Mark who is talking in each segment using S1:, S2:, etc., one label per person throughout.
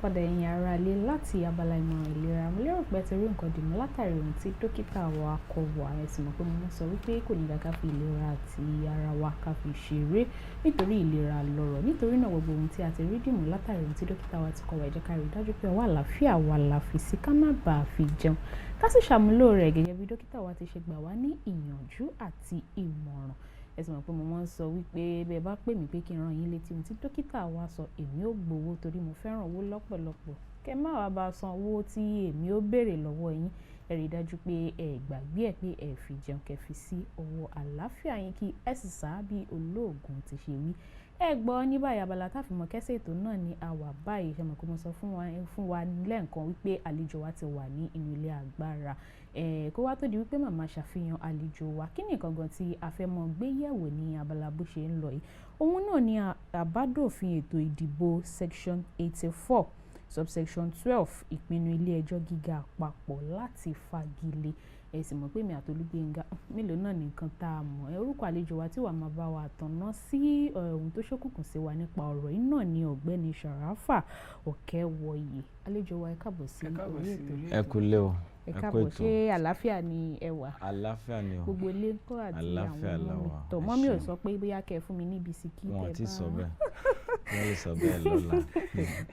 S1: Padà, ẹ̀yin ará ilé, láti abala ìmọ̀ràn ìlera. Mo lérò pé ẹ ti rí nǹkan dìmú látàrí ohun tí dókítà wa kọ wá. Ẹ sì mọ̀ pé mo máa ń sọ wípé kò ní dáa ká fi ìlera àti ara wa ká fi ṣeré, nítorí ìlera lọ́rọ̀. Nítorí náà, gbogbo ohun tí a ti rí dìmú látàrí ohun tí dókítà wa ti kọ wá, ẹ jẹ́ ká rí dájú pé ọwọ́ àlàáfíà wa la fi sí, ká má bàa fi jẹun. Ká sì ṣàmúlò rẹ̀ gẹ́gẹ́ bí dókítà wa ti ṣe gbà wá ní ìyànjú àti ìmọ̀ràn. Ẹ sì mọ̀ pé mo máa ń sọ wípé bí ẹ bá pè mí pé kí n rán yín létí ohun tí dókítà wa sọ, èmi ó gbowó torí mo fẹ́ràn owó lọ́pọ̀lọpọ̀. Kẹ́ má wá bá san owó tí èmi ó béèrè lọ́wọ́ yín. Ẹ rí dájú pé ẹ gbàgbé ẹ pé ẹ fi jẹun, kẹ́ fi sí ọwọ́ àlàáfíà yín, kí ẹ sì sá bí olóògùn ti ṣe wí. Ẹ gbọ́, ní báyìí, abala tá fi mọ̀ kẹ́sẹ̀ ètò náà ni a wà báyìí. Ṣé mọ̀ pé mo sọ fún wa lẹ́ẹ̀kan wípé àlejò wa ti wà ní inú ilé agbára. Kó wá tó di wípé màmá ṣàfihàn àlejò wa, kí ni nǹkan gan tí a fẹ́ mọ̀ gbé yẹ̀wò ní abala bó ṣe ń lọ yìí? Òun náà ni àbádòfin ètò ìdìbò, section 84 subsection 12, ìpinnu ilé ẹjọ́ gíga àpapọ̀ láti fagilé. Ẹ sì mọ̀ pé èmi àti Olúgbénga, mélòó náà ní nǹkan tá a mọ̀. Ẹ orúkọ àlejò wa tí wàá máa bá wa tọ̀nà sí ohun tó ṣókùnkùn sí wa nípa ọ̀rọ̀ yìí náà ni Ọ̀gbẹ́ni Sharafa Ọ̀kẹ́wọ̀yè. Àlejò wa, ẹ káàbọ̀ sí
S2: Ẹ káàbọ̀
S1: orí
S2: sí
S1: ètò.
S2: Orí
S3: Ẹ kú lé o.
S1: Ẹ
S3: Ẹ kú
S1: káàbọ̀.
S3: ètò.
S1: Ṣé àlàáfíà ni ẹ wà?
S3: Àlàáfíà ni o.
S1: Gbogbo ilé ńkọ́ àti àwọn
S3: Àlàáfíà
S1: ọmọ
S3: la
S1: mi?
S3: wà.
S1: Tọ̀
S3: Ẹ
S1: mummy ò
S3: ṣeun.
S1: sọ pé bóyá kẹ́ ẹ fún mi ní bisikí
S3: Wọn
S1: tẹ́
S3: ti
S1: bá
S3: sọ bẹ́ẹ̀, wọ́n lè sọ bẹ́ẹ̀ lọ́la.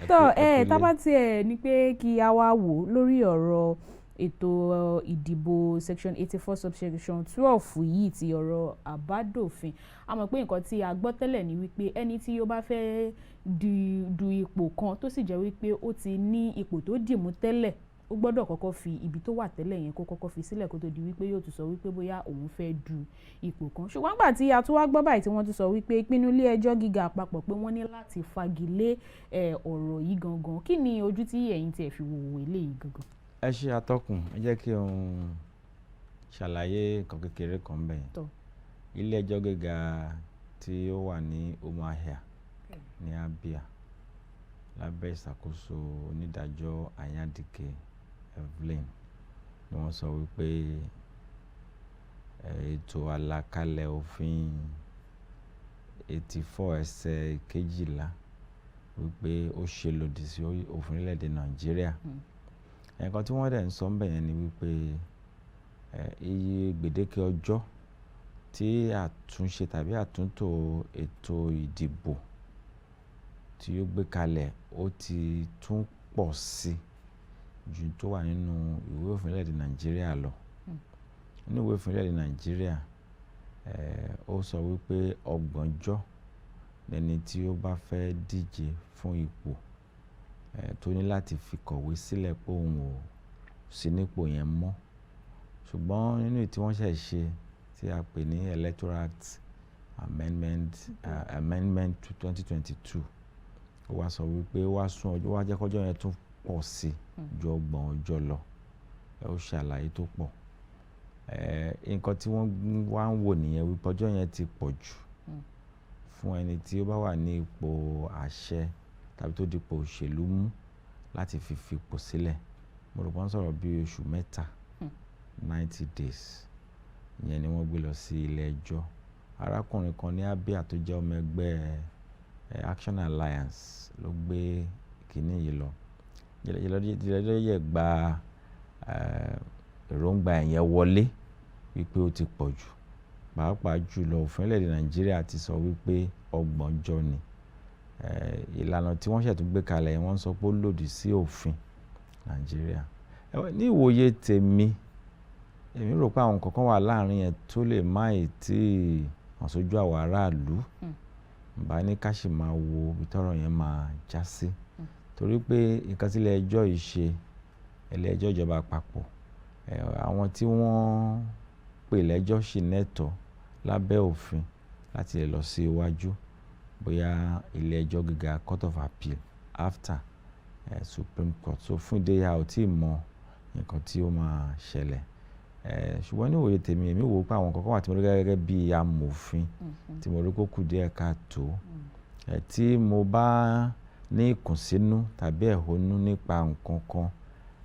S3: Ẹ
S1: Tọ́
S3: ẹ
S1: ẹ
S3: kú
S1: tá
S3: ilé.
S1: bá tiẹ̀ ní pé kí a wá wò lórí ọ̀rọ̀ ètò ìdìbò, section 84 subsection 12 yìí, ti ọ̀rọ̀ àbádòfin, a mọ̀ pé nǹkan tí a gbọ́ tẹ́lẹ̀ ni wípé ẹni tí ó bá fẹ́ du ipò kan, tó sì jẹ́ wípé ó ti ní ipò tó dìmú tẹ́lẹ̀, ó gbọ́dọ̀ kọ́kọ́ fi ibi tó wà tẹ́lẹ̀ yẹn, kó kọ́kọ́ fi sílẹ̀ kó tó di wípé yóò tún sọ wípé bóyá òun fẹ́ du ipò kan. Ṣùgbọ́n gbà tí a tún wá gbọ́ báyìí tí wọ́n tún sọ wípé ìpinnu ilé ẹjọ́ gíga àpapọ̀ pé wọ́n ní láti fagilé ọ̀rọ̀ yìí gangan, kí ni ojú tí ẹ̀yin tiẹ̀ fi wò eléyìí gangan?
S3: Ẹ ṣe, atọ́kùn. Ẹ jẹ́ kí n ṣàlàyé nǹkan kékeré kan bẹ́ẹ̀ yẹn.
S1: Tọ́.
S3: Ilé ẹjọ́ gíga tí ó wà ní Umuahia ní Abia, lábẹ́ ìṣàkóso onídàájọ́ Anyadike Evelyn, ni wọ́n sọ wípé ètò àlàkalẹ̀ òfin 84 ẹsẹ̀ 12 wípé ó ṣe lòdì sí òfin orílẹ̀-èdè Nàìjíríà. Nǹkan tí wọ́n dẹ̀ ń sọ ńbẹ̀ yẹn ni wípé iye gbèdéke ọjọ́ tí àtúnṣe tàbí àtúntò ètò ìdìbò tí ó gbé kalẹ̀, ó ti tún pọ̀ sí ju tó wà nínú ìwé òfin orílẹ̀-èdè Nàìjíríà lọ. Nínú ìwé òfin orílẹ̀-èdè Nàìjíríà, ó sọ wípé 30 ọjọ́ lẹni tí ó bá fẹ́ díje fún ipò tó ní láti fi kọ̀wé sílẹ̀ pé òun ò sí nípò yẹn mọ́. Ṣùgbọ́n nínú èyí tí wọ́n ṣẹ̀ ṣe tí a pè ní Electoral Act Amendment 2022, ó wá sọ wípé ó wá sún ọjọ́, ó wá jẹ́ kí ọjọ́ yẹn tún pọ̀ sí ju 30 ọjọ́ lọ. Ó ṣe àlàyé tó pọ̀. Nǹkan tí wọ́n wá ń wò nìyẹn wípé ọjọ́ yẹn ti pọ̀ jù fún ẹni tí ó bá wà ní ipò àṣẹ tàbí tó di ipò òṣèlú mú láti fi ipò sílẹ̀. Mo rò pé wọ́n sọ̀rọ̀ bí oṣù 3, 90 days. Ìyẹn ni wọ́n gbé lọ sí ilé ẹjọ́. Arákùnrin kan ní Abia tó jẹ́ ọmọ ẹgbẹ́ Action Alliance ló gbé kíní yìí lọ. Ilé ẹjọ́ yẹ̀ gba èròǹgbà yẹn wọlé wípé ó ti pọ̀ jù. Pàápàá jùlọ, òfin orílẹ̀-èdè Nàìjíríà ti sọ wípé 30 ọjọ́ ni. Ìlànà tí wọ́n ṣẹ̀ tún gbé kalẹ̀, wọ́n sọ pé ó lòdì sí òfin Nàìjíríà. Ní ìwòye tèmi, èmi rò pé àwọn nǹkan kan wà láàrin yẹn tó lè má ì tí hàn sójú àwọn aráàlú. Bá ní ká sì máa wo ibi tọ́rọ̀ yẹn máa já sí. Torí pé nǹkan tí ilé ẹjọ́ yìí ṣe, ilé ẹjọ́ ìjọba àpapọ̀, àwọn tí wọ́n pè lẹ́jọ́ sì lẹ́tọ̀ọ́ lábẹ́ òfin láti lè lọ sí iwájú, bóyá ilé ẹjọ́ gíga, Court of Appeal, after Supreme Court. So fún ìdí èyí, a ò tí ì mọ nǹkan tí ó máa ṣẹlẹ̀. Ṣùgbọ́n ní ìwòye tèmi, èmi wò pé àwọn nǹkan kan wà tí mo rí gẹ́gẹ́ bí amòfin tí mo rí kó kù díẹ̀ káàtó. Tí mo bá ní ìkùnsínú tàbí ẹ̀hónú nípa nǹkan kan,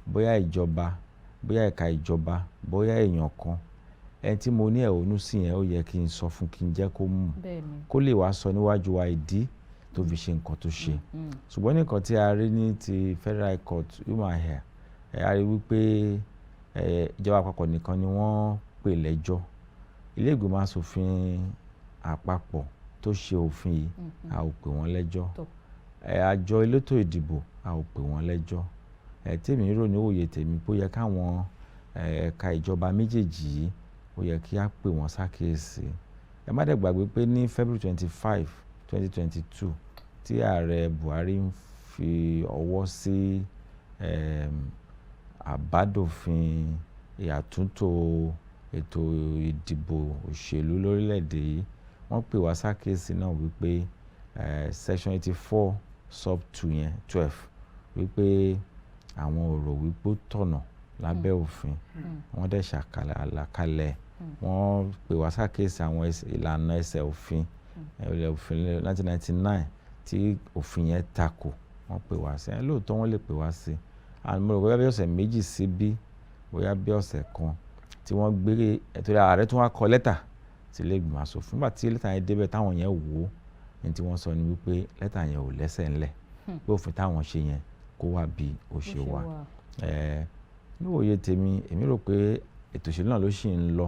S3: bóyá ìjọba, bóyá ẹ̀ka ìjọba, bóyá èèyàn kan, ẹni tí mo ní ẹ̀hónú sí yẹn, ó yẹ kí n sọ fún, kí n jẹ́ kó mọ̀, kó lè wá sọ níwájú wa ìdí tó tó fi ṣe nǹkan tó ṣe. Ṣùgbọ́n nǹkan tí a rí ní ti Federal High Court Umuahia, a rí wípé ìjọba àpapọ̀ nìkan ni wọ́n pè lẹ́jọ́. Ilé ìgbìmọ̀ asòfin àpapọ̀ tó ṣe òfin yìí, a ò pè wọ́n lẹ́jọ́. Àjọ elétò ìdìbò, a ò pè wọ́n lẹ́jọ́. Tèmi rò ní òye tèmi pé ó yẹ káwọn ẹ̀ka ìjọba méjèèjì yìí, ó yẹ kí á pè wọ́n sákìyèsí. Ẹ má dẹ̀ gbàgbé pé ní February 25, 2022, tí ààrẹ Buhari ń fi ọwọ́ sí àbádòfin àtúntò ètò ìdìbò òṣèlú lórílẹ̀-èdè yìí, wọ́n pè wá sákìyèsí náà wípé section 84 sub 2 yẹn 12, wípé àwọn ò rò wípé ó tọ̀nà lábẹ́ òfin. Wọ́n dẹ̀ ṣàkàlẹ̀ àlàkalẹ̀, wọ́n pè wá sákìyèsí àwọn ìlànà ẹsẹ̀ òfin, òfin 1999 tí òfin yẹn tako. Wọ́n pè wá sí ẹ. Lóòótọ́, wọ́n lè pè wá sí. And mo rò pé bóyá bí ọ̀sẹ̀ 2 sí bí, bóyá bí ọ̀sẹ̀ kan tí wọ́n gbé, torí ààrẹ tún wá kọ lẹ́tà sí ilé ìgbìmọ̀ asòfin. Nígbà tí lẹ́tà yẹn débẹ̀, táwọn yẹn wò ó, ní tí wọ́n sọ ni wípé lẹ́tà yẹn ò lẹ́sẹ̀ ńlẹ̀, pé òfin táwọn ṣe yẹn kó wà bí ó ṣe wà. Ní òye tèmi, èmi rò pé ètò òṣèlú náà ló ṣì ń lọ.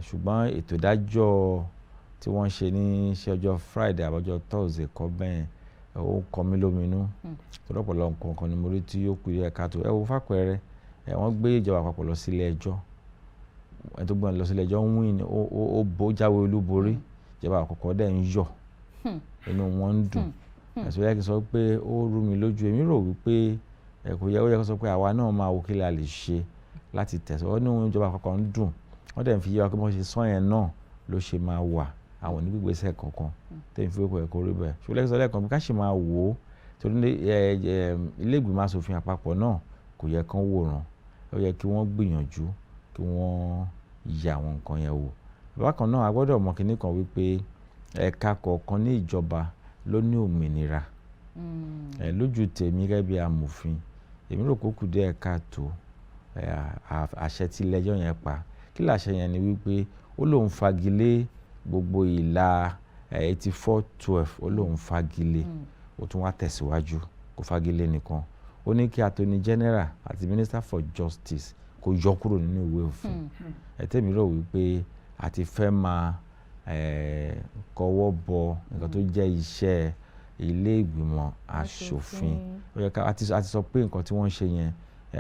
S3: Ṣùgbọ́n ètò ìdájọ́ tí wọ́n ṣe ní ṣe ọjọ́ Friday àbí ọjọ́ Thursday kọ́ bẹ́ẹ̀, ó ń kọ mí lóminú. Torí ọ̀pọ̀lọpọ̀ nǹkan kan ni mo rí tí ó kù díẹ̀ káàtó. Ẹ wo fàpẹẹrẹ, wọ́n gbé ìjọba àpapọ̀ lọ sí ilé ẹjọ́. Ẹni tó gbé wọn lọ sí ilé ẹjọ́ ń win, ó jáwé olúborí. Ìjọba àpapọ̀ dẹ̀ ń yọ̀, inú wọn ń dùn. Ẹ̀sùn yẹ kí n sọ pé ó rú mi lójú. Èmi rò wípé ẹ kò yẹ, ó yẹ kó sọ pé àwa náà máa wo kí la lè ṣe láti tẹ̀síwájú. Inú ìjọba àpapọ̀ ń dùn, wọ́n dẹ̀ ń fi yé wa pé bí wọ́n ṣe sọ yẹn náà ló ṣe máa wà. Àwọn ò ní gbégbèsè kankan. Tèmi fi wípé kó rí bẹ́ẹ̀. Ṣùgbọ́n lẹ́sọ̀ lẹ́ẹ̀kan, ká sì máa wò ó, torí ilé ìgbìmọ̀ asòfin àpapọ̀ náà kò yẹ kán wòran. Ó yẹ kí wọ́n gbìyànjú kí wọ́n yẹ àwọn nǹkan yẹn wò. Bákan náà, a gbọ́dọ̀ mọ̀ kíní kan wípé ẹ̀ka kọ̀ọ̀kan ní ìjọba ló ní òmìnira. Lójú tèmi gẹ́gẹ́ bí amòfin, èmi rò pé ó kù díẹ̀ káàtó àṣẹ tí ilé ẹjọ́ yẹn pa. Kí làṣẹ yẹn ni wípé ó lóun fagilé gbogbo ìlà 84(12), ó lóun fagilé. Ó tún wá tẹ̀síwájú, kò fagilé nìkan. Ó ní kí Attorney General àti Minister for Justice kó yọ kúrò nínú ìwé òfin. Tèmi rò wípé a ti fẹ́ máa kọwọ́ bọ nǹkan tó jẹ́ iṣẹ́ ilé ìgbìmọ̀ aṣòfin. Ó yẹ ká a ti sọ pé nǹkan tí wọ́n ń ṣe yẹn,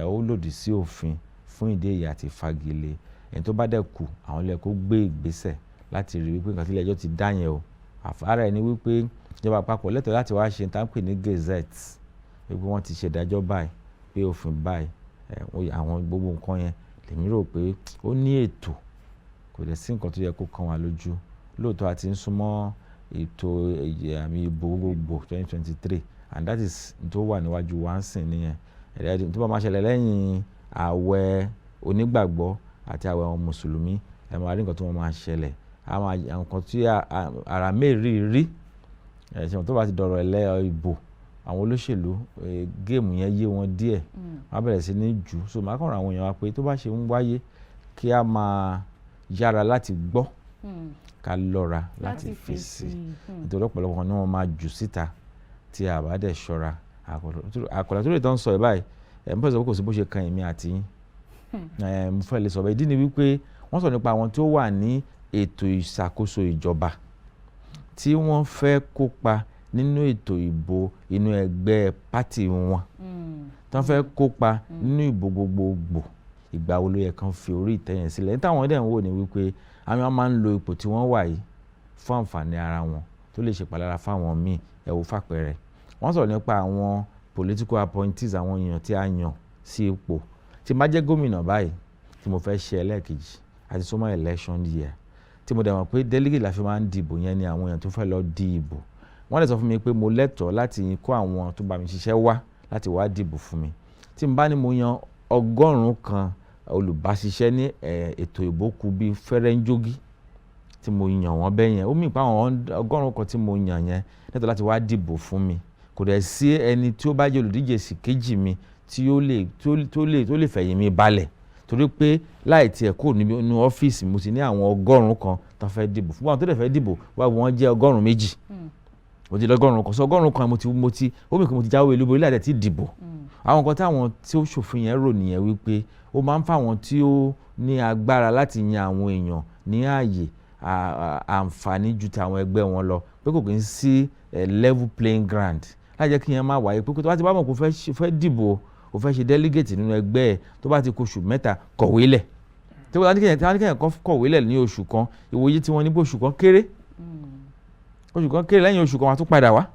S3: ó lòdì sí òfin. Fún ìdí èyí, a ti fagilé. Ẹni tó bá dẹ̀ kù, àwọn ló yẹ kó gbé ìgbésẹ̀ láti ríi wípé nǹkan tí ilé ẹjọ́ ti dá yẹn o. Ara ẹ̀ ní wípé ìjọba àpapọ̀ lẹ́tọ̀ọ́ láti wá ṣe ohun tí a ń pè ní gazette, wípé wọ́n ti ṣe ìdájọ́ báyìí, pé òfin báyìí, àwọn gbogbo nǹkan yẹn, lèmi rò pé ó ní ètò, kò dẹ̀ sí nǹkan tó yẹ kó kan wa lójú. Lóòótọ́, a ti ń súnmọ́ ètò àmì ìbò gbogbogbò 2023, and that is tó wà níwájú wa ń sìn nìyẹn. Ẹ̀rẹ́ tó bá máa ṣẹlẹ̀ lẹ́yìn ààwẹ̀ onígbàgbọ́ àti ààwẹ̀ àwọn Mùsùlùmí, ẹ máa rí nǹkan tó máa ṣẹlẹ̀. Àwọn nǹkan tí ara mẹ́rìírí rí, ṣe tó bá ti dọ̀rọ̀ ẹlẹ́ ìbò, àwọn olóṣèlú, game yẹn yé wọn díẹ̀, wọ́n á bẹ̀rẹ̀ sí ní jù. So màá kàn rọ̀ àwọn èèyàn wa pé tó bá ṣe ń wáyé, kí a máa yára láti gbọ́, ká lọ́ra láti fèsì. Nítorí ọ̀pọ̀lọpọ̀ kan ni wọ́n máa jù síta tí a bá dẹ̀ ṣọ́ra. Àkọlà tó lè tán sọ ẹ̀ báyìí, mo fẹ́ sọ pé kò sí bó ṣe kan èmi àti yín. Mo fẹ́ lè sọ bẹ́ẹ̀. Ìdí ni wípé wọ́n sọ nípa àwọn tó wà ní ètò ìṣàkóso ìjọba tí wọ́n fẹ́ kópa nínú ètò ìbò inú ẹgbẹ́ party wọn, tí wọ́n fẹ́ kópa nínú ìbò gbogbogbò. Ìgbà wo ló yẹ kán fi orí ìtẹ́ yẹn sílẹ̀? Ní táwọn dẹ̀ ń wò ní wípé àwọn máa ń lo ipò tí wọ́n wà yìí fún àǹfààní ara wọn tó lè ṣe ìpalára fáwọn míì. Ẹ wo fàpẹẹrẹ, wọ́n sọ̀rọ̀ nípa àwọn political appointees, àwọn èèyàn tí a yàn sí ipò. Tí n bá jẹ́ gómìnà báyìí tí mo fẹ́ ṣe ẹlẹ́ẹ̀kejì àti súnmọ́ election year, tí mo dẹ̀ mọ̀ pé delegate la fi máa ń dìbò yẹn, ni àwọn èèyàn tó fẹ́ lọ di ìbò, wọ́n lè sọ fún mi pé mo lẹ́tọ̀ọ́ láti kó àwọn tó bá mi ṣiṣẹ́ wá láti wá dìbò fún mi. Tí n bá ní mo yan 100 olùbáṣiṣẹ́ ní ètò ìbò kù bíi fẹ́rẹ́ńjógí tí mo yàn wọ́n bẹ́ẹ̀ yẹn, ó mì pa àwọn 100 tí mo yàn yẹn lẹ́tọ̀ọ́ láti wá dìbò fún mi. Kò dẹ̀ sí ẹni tí ó bá jẹ́ olùdíje sí kejì mi tí ó lè tó lè fẹ̀yìn mi balẹ̀, torí pé láì tiẹ̀ kúrò nínú ọ́fíìsì, mo ti ní àwọn 100 tó fẹ́ dìbò fún. Àwọn tó dẹ̀ fẹ́ dìbò wá, wọ́n jẹ́ 200. Mo ti lọ́gọ́rùn-ún kan, sọ 100 kan, mo ti ó mì kí mo ti jáwé olúborí láti ti dìbò. Àwọn nǹkan táwọn tí ó ṣòfin yẹn rò nìyẹn, wípé ó máa ń fáwọn tí ó ní agbára láti yan àwọn èèyàn ní ààyè àǹfààní ju tàwọn ẹgbẹ́ wọn lọ, pé kò kí ń sí level playing ground, láti jẹ́ kí yẹn má wáyé, pé tó bá ti bá mọ̀ kó fẹ́ dìbò, ó fẹ́ ṣe delegate nínú ẹgbẹ́ ẹ̀, tó bá ti kó oṣù 3, kọ̀wé lẹ̀. Tí wọ́n ní kéèyàn kọ̀wé lẹ̀ ní oṣù kan, ìwòye tí wọ́n ní pé oṣù kan kéré, oṣù kan kéré. Lẹ́yìn oṣù kan, wàá tún padà wá,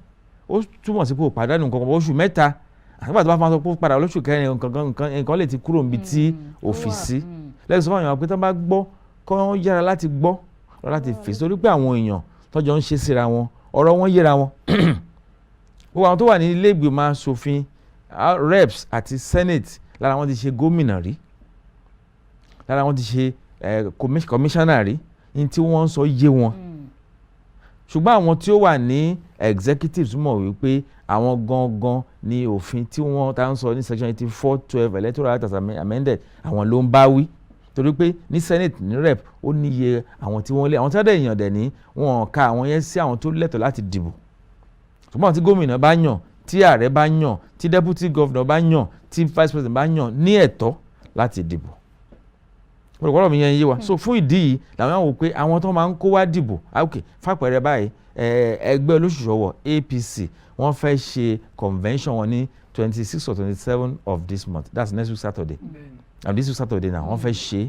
S3: ó túmọ̀ sí pé ó pàdánù nǹkan kan. Oṣù 3, àgbà tó bá fún wa sọ pé ó padà lóṣù kẹrin, nǹkan lè ti kúrò níbi tí òfin sí. Lẹ́yìn sọ fún àwọn èèyàn pé tí wọ́n bá gbọ́, kọ́ yára láti gbọ́, láti fèsì, torí pé àwọn èèyàn tọ́jọ́ ń ṣe síra wọn, ọ̀rọ̀ wọn yéra wọn. Gbogbo àwọn tó wà ní ilé ìgbìmọ̀ aṣòfin, reps àti senate, lára wọn ti ṣe gómìnà rí, lára wọn ti ṣe commissioner rí, ní tí wọ́n ń sọ yé wọn. Ṣùgbọ́n àwọn tí ó wà ní executives mọ̀ wípé àwọn gangan ní òfin tí wọ́n ta ń sọ ní section 84(12) Electoral Act as amended, àwọn ló ń bá wí, torí pé ní senate, ní rep, ó níye àwọn tí wọ́n lé, àwọn tí wọ́n dẹ̀ yàn dẹ̀ ní wọn ka àwọn yẹn sí àwọn tó lẹ́tọ̀ọ́ láti dìbò. Ṣùgbọ́n tí gómìnà bá yàn, tí ààrẹ bá yàn, tí deputy governor bá yàn, tí vice president bá yàn, ní ẹ̀tọ́ láti dìbò. Olùkọ́ mi yẹn yé wa. So fún ìdí yìí làwọn wò pé àwọn tó máa ń kó wá dìbò. Ok, fàpẹẹrẹ báyìí, ẹgbẹ́ olóṣùṣọwọ̀ APC, wọ́n fẹ́ ṣe convention wọn ní 26 or 27 of this month, that's next week Saturday and this week Saturday now. Wọ́n fẹ́ ṣe,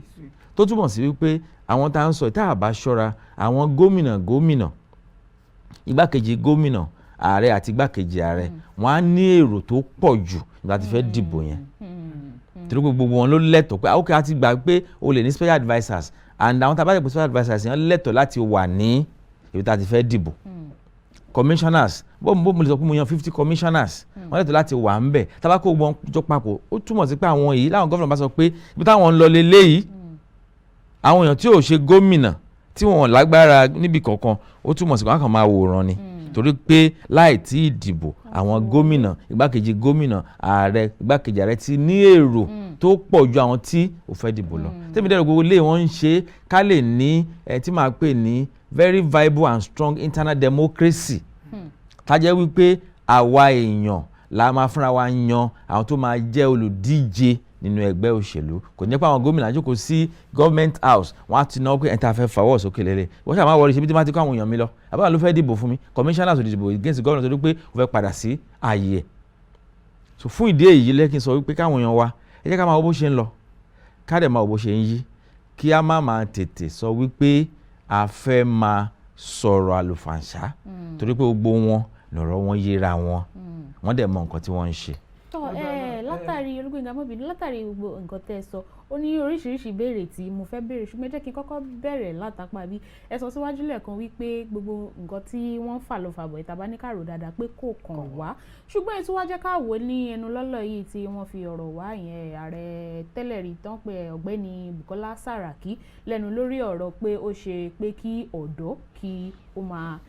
S3: tó túmọ̀ sí wípé àwọn tá à ń sọ, tá a bá ṣọ́ra, àwọn gómìnà gómìnà, igbákejì gómìnà, ààrẹ àti igbákejì ààrẹ, wọ́n á ní èrò tó pọ̀ jù nígbà tí fẹ́ dìbò yẹn, torí pé gbogbo wọn ló lẹ́tọ̀ọ́ pé, ok, a ti gbà pé o lè ní special advisers, and àwọn tá a bá jẹ́ pé special advisers yẹn lẹ́tọ̀ọ́ láti wà ní ibi tá a ti fẹ́ dìbò. Commissioners, bó mo lè sọ pé mo yan 50 commissioners, wọ́n lẹ́tọ̀ọ́ láti wà ń bẹ̀. Tá a bá kó gbọ́n jọ papọ̀, ó túmọ̀ sí pé àwọn yìí láwọn gómìnà bá sọ pé ibi táwọn ń lọ leléyìí, àwọn èèyàn tí ò ṣe gómìnà, tí wọn lágbára níbi kankan, ó túmọ̀ sí pé wọ́n kàn máa wòran ni, torí pé láì tí ì dìbò, àwọn gómìnà, igbákejì gómìnà, ààrẹ, igbákejì ààrẹ ti ní èrò tó pọ̀ ju àwọn tí ò fẹ́ dìbò lọ. Tẹ́mi dẹ́rù gbogbo ilé wọn ń ṣe ká lè ní ẹ tí màá pè ní very viable and strong internal democracy, tá jẹ́ wípé àwa èèyàn la máa fúnra wa yan àwọn tó máa jẹ́ olùdíje nínú ẹgbẹ́ òṣèlú. Kò ní pa àwọn gómìnà jókòó sí government house, wọ́n á ti náwó pé ẹ̀ńtà fẹ́ fàwọ́ sókè lélẹ̀, wọ́n ṣàmà wọlé ṣe bí tí wọ́n ti kó àwọn èèyàn mi lọ, àbáwọ̀ ló fẹ́ dìbò fún mi. Commissioners ò dìbò against governor torí pé ó fẹ́ padà sí ààyè ẹ̀. So fún ìdí èyí, lẹ́kìn sọ wípé káwọn èèyàn wa, ẹ jẹ́ ká máa wo bó ṣe ń lọ, ká dẹ̀ máa wo bó ṣe ń yí, kí á má máa tètè sọ wípé a fẹ́ máa sọ̀rọ̀ àlùfàǹṣá, torí pé gbogbo wọn lọ̀rọ̀ wọn yéra wọn, wọ́n dẹ̀ mọ nǹkan tí wọ́n ń ṣe.
S1: Tọ́ ẹ, látàrí Olúgbénga Mọ́bìnrin, látàrí gbogbo nǹkan tẹ́ ẹ sọ, ó ní oríṣiríṣi ìbéèrè tí mo fẹ́ béèrè, ṣùgbọ́n ẹ jẹ́ kí n kọ́kọ́ bẹ̀rẹ̀ látàpá bí ẹ sọ síwájú lẹ́ẹ̀kan wípé gbogbo nǹkan tí wọ́n ń fà lọ fàbọ̀ ìta bá ní ká rò dáadáa pé kò kàn wá, ṣùgbọ́n ètò wá jẹ́ ká wò ní ẹnu lọ́lọ́ yìí tí wọ́n fi ọ̀rọ̀ wá ìyẹn ààrẹ tẹ́lẹ̀ rí tán pé ọ̀gbẹ́ni Bukola Saraki lẹ́nu lórí ọ̀rọ̀ pé ó ṣe pé kí ọ̀dọ́ kí ó máa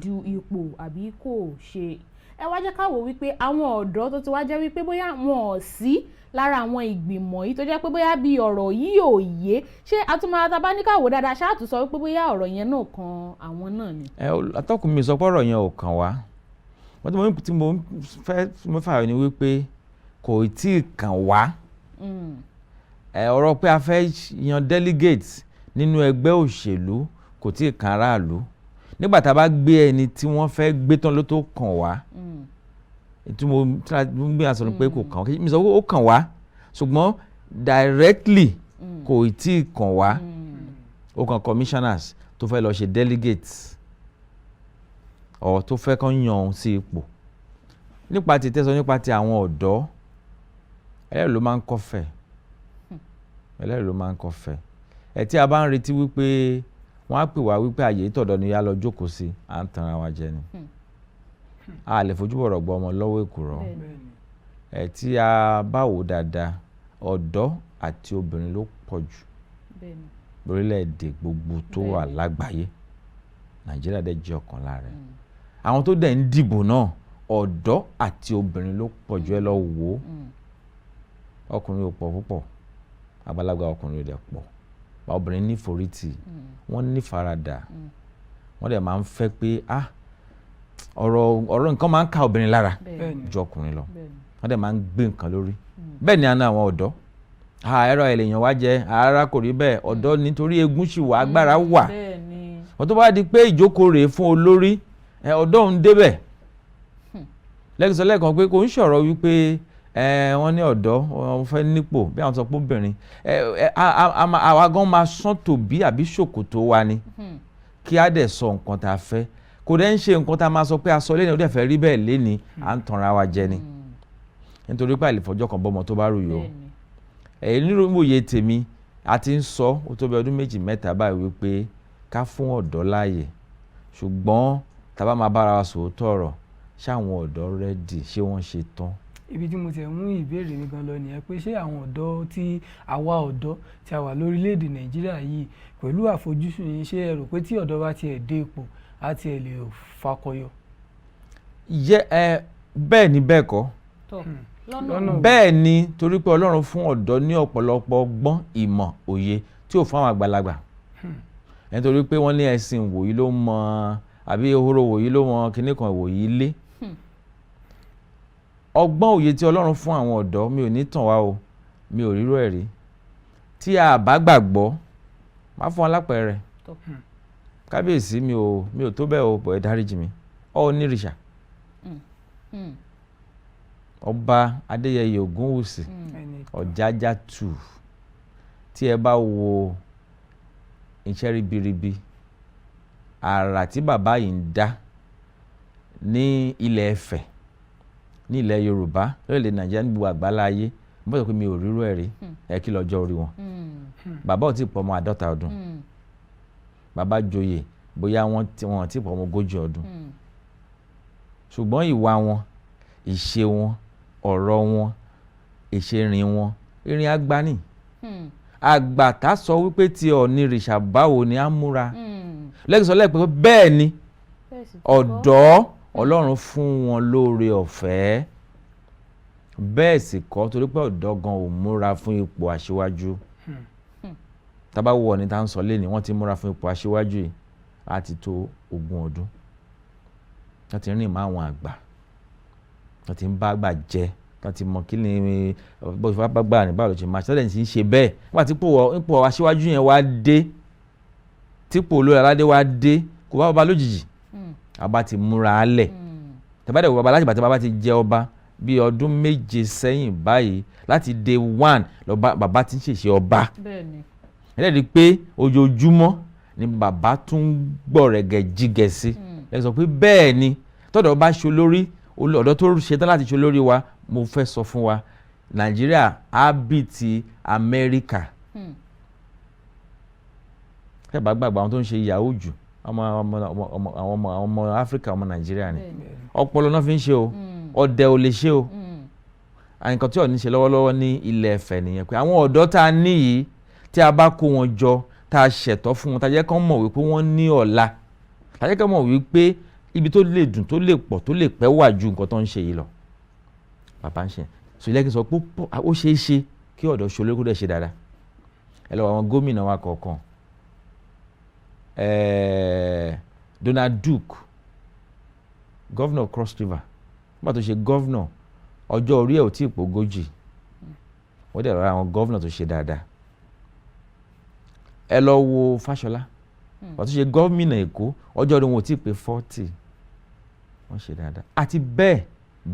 S1: du ipò àbí kò ṣe. Ẹ wá jẹ́ ká wò wípé àwọn ọ̀dọ́ tó ti wá jẹ́ wípé bóyá wọn ò sí lára àwọn ìgbìmọ̀ yìí, tó jẹ́ pé bóyá bí ọ̀rọ̀ yìí ò yé, ṣé àtúmọ̀ tá bá ní ká wò dáadáa, ṣáà tún sọ wípé bóyá ọ̀rọ̀ yẹn náà kan àwọn náà ni?
S3: Ẹ atọ́kùn mi, sọ pé ọ̀rọ̀ yẹn ò kàn wá. Wọ́n tí mo fẹ́ mo fà ní wípé kò tí ì kàn wá. Ẹ ọ̀rọ̀ pé a fẹ́ yan delegate nínú ẹgbẹ́ òṣèlú kò tí ì kan aráàlú. Nígbà tá a bá gbé ẹni tí wọ́n fẹ́ gbé tán ló tó kàn wá. Tí mo gbé àṣọ ni pé kò kàn wá, mi sọ pé ó kàn wá, ṣùgbọ́n directly kò tí ì kàn wá. Ó kàn commissioners tó fẹ́ lọ ṣe delegates ọ̀ tó fẹ́ kàn yan òun sí ipò. Nípa ti tẹ́sán, nípa ti àwọn ọ̀dọ́, ẹlẹ́rìí ló máa ń kọ́fẹ̀, ẹlẹ́rìí ló máa ń kọ́fẹ̀ ẹ̀. Tí a bá ń retí wípé wọ́n á pè wá wípé àyè ìtọ̀dọ̀ ni yá lọ jókòó sí, à ń tanra wa jẹ ni. A lè fojú bọ̀rọ̀ gbọ́ ọmọ lọ́wọ́ èkùrọ́. Ẹ̀ tí a bá wò dáadáa, ọ̀dọ́ àti obìnrin ló pọ̀ jù lórílẹ̀‐èdè gbogbo tó wà lágbàáyé. Nàìjíríà dẹ̀ jẹ́ ọ̀kan lára ẹ̀. Àwọn tó dẹ̀ ń dìbò náà, ọ̀dọ́ àti obìnrin ló pọ̀ jù. Ẹ lọ wò ó, ọkùnrin ò pọ̀ púpọ̀, àgbàlagbà ọkùnrin ò dẹ̀ pọ̀. Bá obìnrin ní forítì, wọ́n ní faradà, wọ́n dẹ̀ máa ń fẹ́ pé ah Ọ̀rọ̀ ọ̀rọ̀ nǹkan máa ń ka obìnrin lára ju ọkùnrin lọ. Wọ́n dẹ̀ máa ń gbé nǹkan lórí. Bẹ́ẹ̀ ni àna àwọn ọ̀dọ́, ẹ̀rọ èlèyàn wá jẹ ara kò rí bẹ́ẹ̀. Ọ̀dọ́ nítorí egun sì wà, agbára wà. Wọ́n tó bá di pé ìjókòó rèé fún olórí, ọ̀dọ́ ń débẹ̀ lẹ́yìn sọ lẹ́ẹ̀kan pé kò ń sọ̀rọ̀ wípé wọ́n ní ọ̀dọ́ wọ́n fẹ́ nípò bí àwọn sọ pé obìnrin, àwa gan máa sán tòbí àbí ṣòkòtò wa ni kí á dẹ̀ sọ nǹkan tá a fẹ́. Kò dẹ̀ ń ṣe nǹkan tá a máa sọ pé a sọ lẹ́ni, ó dẹ̀ fẹ́ rí bẹ́ẹ̀ lẹ́ni, à ń tanra wa jẹ ni, nítorí pé àlèfọ́jọ́ kan bọ́mọ tó bá rù yó. Ẹ̀yìn nínú ìwòye tèmi, a ti ń sọ ó tó bí ọdún 2, 3 báyìí wípé ká fún ọ̀dọ́ láàyè, ṣùgbọ́n tá a bá máa bára wa sòótọ́ ọ̀rọ̀, ṣáwọn ọ̀dọ́ ready? Ṣé wọ́n ṣe tán?
S2: Ibi tí mo ti mú ìbéèrè mi gan lọ nìyẹn, pé ṣé àwọn ọ̀dọ́ tí àwa ọ̀dọ́ tí a wà lórílẹ̀‐èdè Nàìjíríà yìí, pẹ̀lú àfojúsùn yìí, ṣé ẹ rò pé tí ọ̀dọ́ bá tiẹ̀ dé ipò, á tiẹ̀ lè fakọyọ?
S3: Yẹ ẹ, bẹ́ẹ̀ ni, bẹ́ẹ̀ kọ́.
S1: Lọ́nà?
S3: Bẹ́ẹ̀ ni, torí pé Ọlọ́run fún ọ̀dọ́ ní ọ̀pọ̀lọpọ̀ ọgbọ́n, ìmọ̀, òye tí ò fún àwọn àgbàlagbà, nítorí pé wọ́n ní ẹṣin wòyí ló mọ àbí ehoro wòyí ló mọ kinní kan wòyí lé. Ọgbọ́n, òye tí Ọlọ́run fún àwọn ọ̀dọ́, mi ò ní tàn wá o, mi ò rírò ẹ̀ rí. Tí a bá gbàgbọ́, má fún wọn lápẹẹrẹ. Kábíyèsí, mi ò tó bẹ́ẹ̀ o, bọ̀ ẹ dáríjì mi, Ọọ̀nirìṣà, Ọba Adéyẹyè Ògúnwùsì, Ọ̀jájá 2, tí ẹ bá wo iṣẹ́ ribiribi àrà tí bàbá yìí ń dá ní ilẹ̀ Ifẹ̀, ní ilẹ̀ Yorùbá, lórílẹ̀ Nàìjíríà, ní gbogbo àgbálá ayé, mo sọ pé mi ò rírú ẹ̀ rí. Ẹ kí lọ́jọ́ orí wọn? Bàbá ò tí ì pọ̀ ọmọ 50 ọdún. Bàbá joyè, bóyá wọ́n ti pọ̀ ọmọ 40 ọdún, ṣùgbọ́n ìwà wọn, ìṣe wọn, ọ̀rọ̀ wọn, ìṣerìn wọn, ìrìn àgbà ni. Àgbà tá sọ wípé tí Ọ̀nìrìṣà báwo ni á múra lẹ́yìn sọ lẹ́ẹ̀pẹ́. Bẹ́ẹ̀ ni, ọ̀dọ́, Ọlọ́run fún wọn lóore ọ̀fẹ́. Bẹ́ẹ̀ sì kọ́, torí pé ọ̀dọ́ gan ò múra fún ipò aṣíwájú. Tá bá wo Ọọ̀ni tá ń sọ lẹ́ni, wọ́n ti múra fún ipò aṣíwájú yìí láti tó 20 ọdún. Wọ́n ti rìn mọ́ àwọn àgbà, wọ́n ti ń bá àgbà jẹ, wọ́n ti mọ kí ni bó ṣe bá gbà ní, báwo ló ṣe máa ṣe tọ́lẹ̀ ti ń ṣe bẹ́ẹ̀. Nígbà tí ipò aṣíwájú yẹn wá dé, típò olórí aládé wá dé, kò bá bàbá lójijì. Àbá ti múra lẹ̀. Tẹ́bá dẹ̀ wo bàbá láti ìgbà tí bàbá ti jẹ ọba bí ọdún 7 sẹ́yìn báyìí, láti day one lọ́ba bàbá ti ń ṣèṣe ọba. Ẹlẹ́rìí pé ojoojúmọ́ ni bàbá tún gbọ̀rẹ̀gẹ̀ jígẹ̀ sí. Ẹ sọ pé bẹ́ẹ̀ ni, tọ́dọ̀ bá ṣe olórí, ọ̀dọ́ tó ṣetán láti ṣe olórí wa, mo fẹ́ sọ fún wa, Nàìjíríà á bí ti Amẹ́ríkà. Ẹ bá gbàgbọ́, àwọn tó ń ṣe yahoo jù, ọmọ ọmọ ọmọ àwọn ọmọ àwọn ọmọ Áfíríkà, ọmọ Nàìjíríà ni. Ọpọlọ náà fi ń ṣe o, ọdẹ ò lè ṣe o. Nǹkan tí Ọọ̀ni ṣe lọ́wọ́lọ́wọ́ ní ilẹ̀ Ifẹ̀ nìyẹn, pé àwọn ọ̀dọ́ tá a ní yìí, tí a bá kó wọn jọ, tá a ṣẹ̀tọ́ fún wọn, tá a jẹ́ kán mọ̀ wípé wọ́n ní ọ̀la, tá a jẹ́ kán mọ̀ wípé ibi tó lè dùn, tó lè pọ̀, tó lè pẹ́ wà ju nǹkan tó ń ṣe yìí lọ, bàbá ń ṣe so. Ilé kí n sọ pé ó ṣeé ṣe kí ọ̀dọ́ ṣe olórí, kó dẹ̀ ṣe dáadáa. Ẹ lọ àwọn gómìnà wa kọ̀ọ̀kan, Donald Duke, governor Cross River, nígbà tó ṣe governor, ọjọ́ orí ẹ̀ ò tí ì pé 40. Wọ́n dẹ̀ rọra àwọn governor tó ṣe dáadáa. Ẹ lọ wo Fáṣọlá, wọ́n tún ṣe gómìnà Èkó, ọjọ́ orí wọn ò tí ì pé 40, wọ́n ṣe dáadáa, àti bẹ́ẹ̀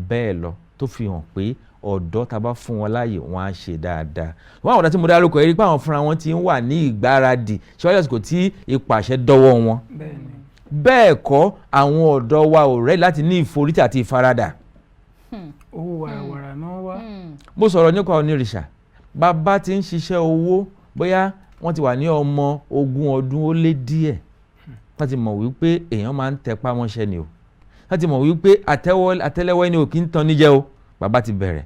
S3: bẹ́ẹ̀ lọ, tó fi hàn pé ọ̀dọ́, tá a bá fún wọn láàyè, wọ́n á ṣe dáadáa. Wọ́n àwọn ọ̀dọ́ tí mo dárúkọ yìí rí pé àwọn fúnra wọn ti ń wà ní ìgbáradì ṣíwájú àsìkò tí ipò àṣẹ dọ́wọ́ wọn. Bẹ́ẹ̀ kọ́, àwọn ọ̀dọ́ wa ò ready láti ní ìforítì àti ìfaradà.
S2: Owó wàràwàrà náà wá.
S3: Mo sọ̀rọ̀ nípa Onírìṣà, bàbá ti ń ṣiṣẹ́ owó, bóyá wọ́n ti wà ní ọmọ 20 ọdún ó lé díẹ̀. Wọ́n ti mọ̀ wípé èèyàn máa ń tẹpá mọ́ṣẹ́ ni o. Wọ́n ti mọ̀ wípé àtẹ́lẹwọ́ ẹni ò kí ń tan níjẹ́ o. Bàbá ti bẹ̀rẹ̀,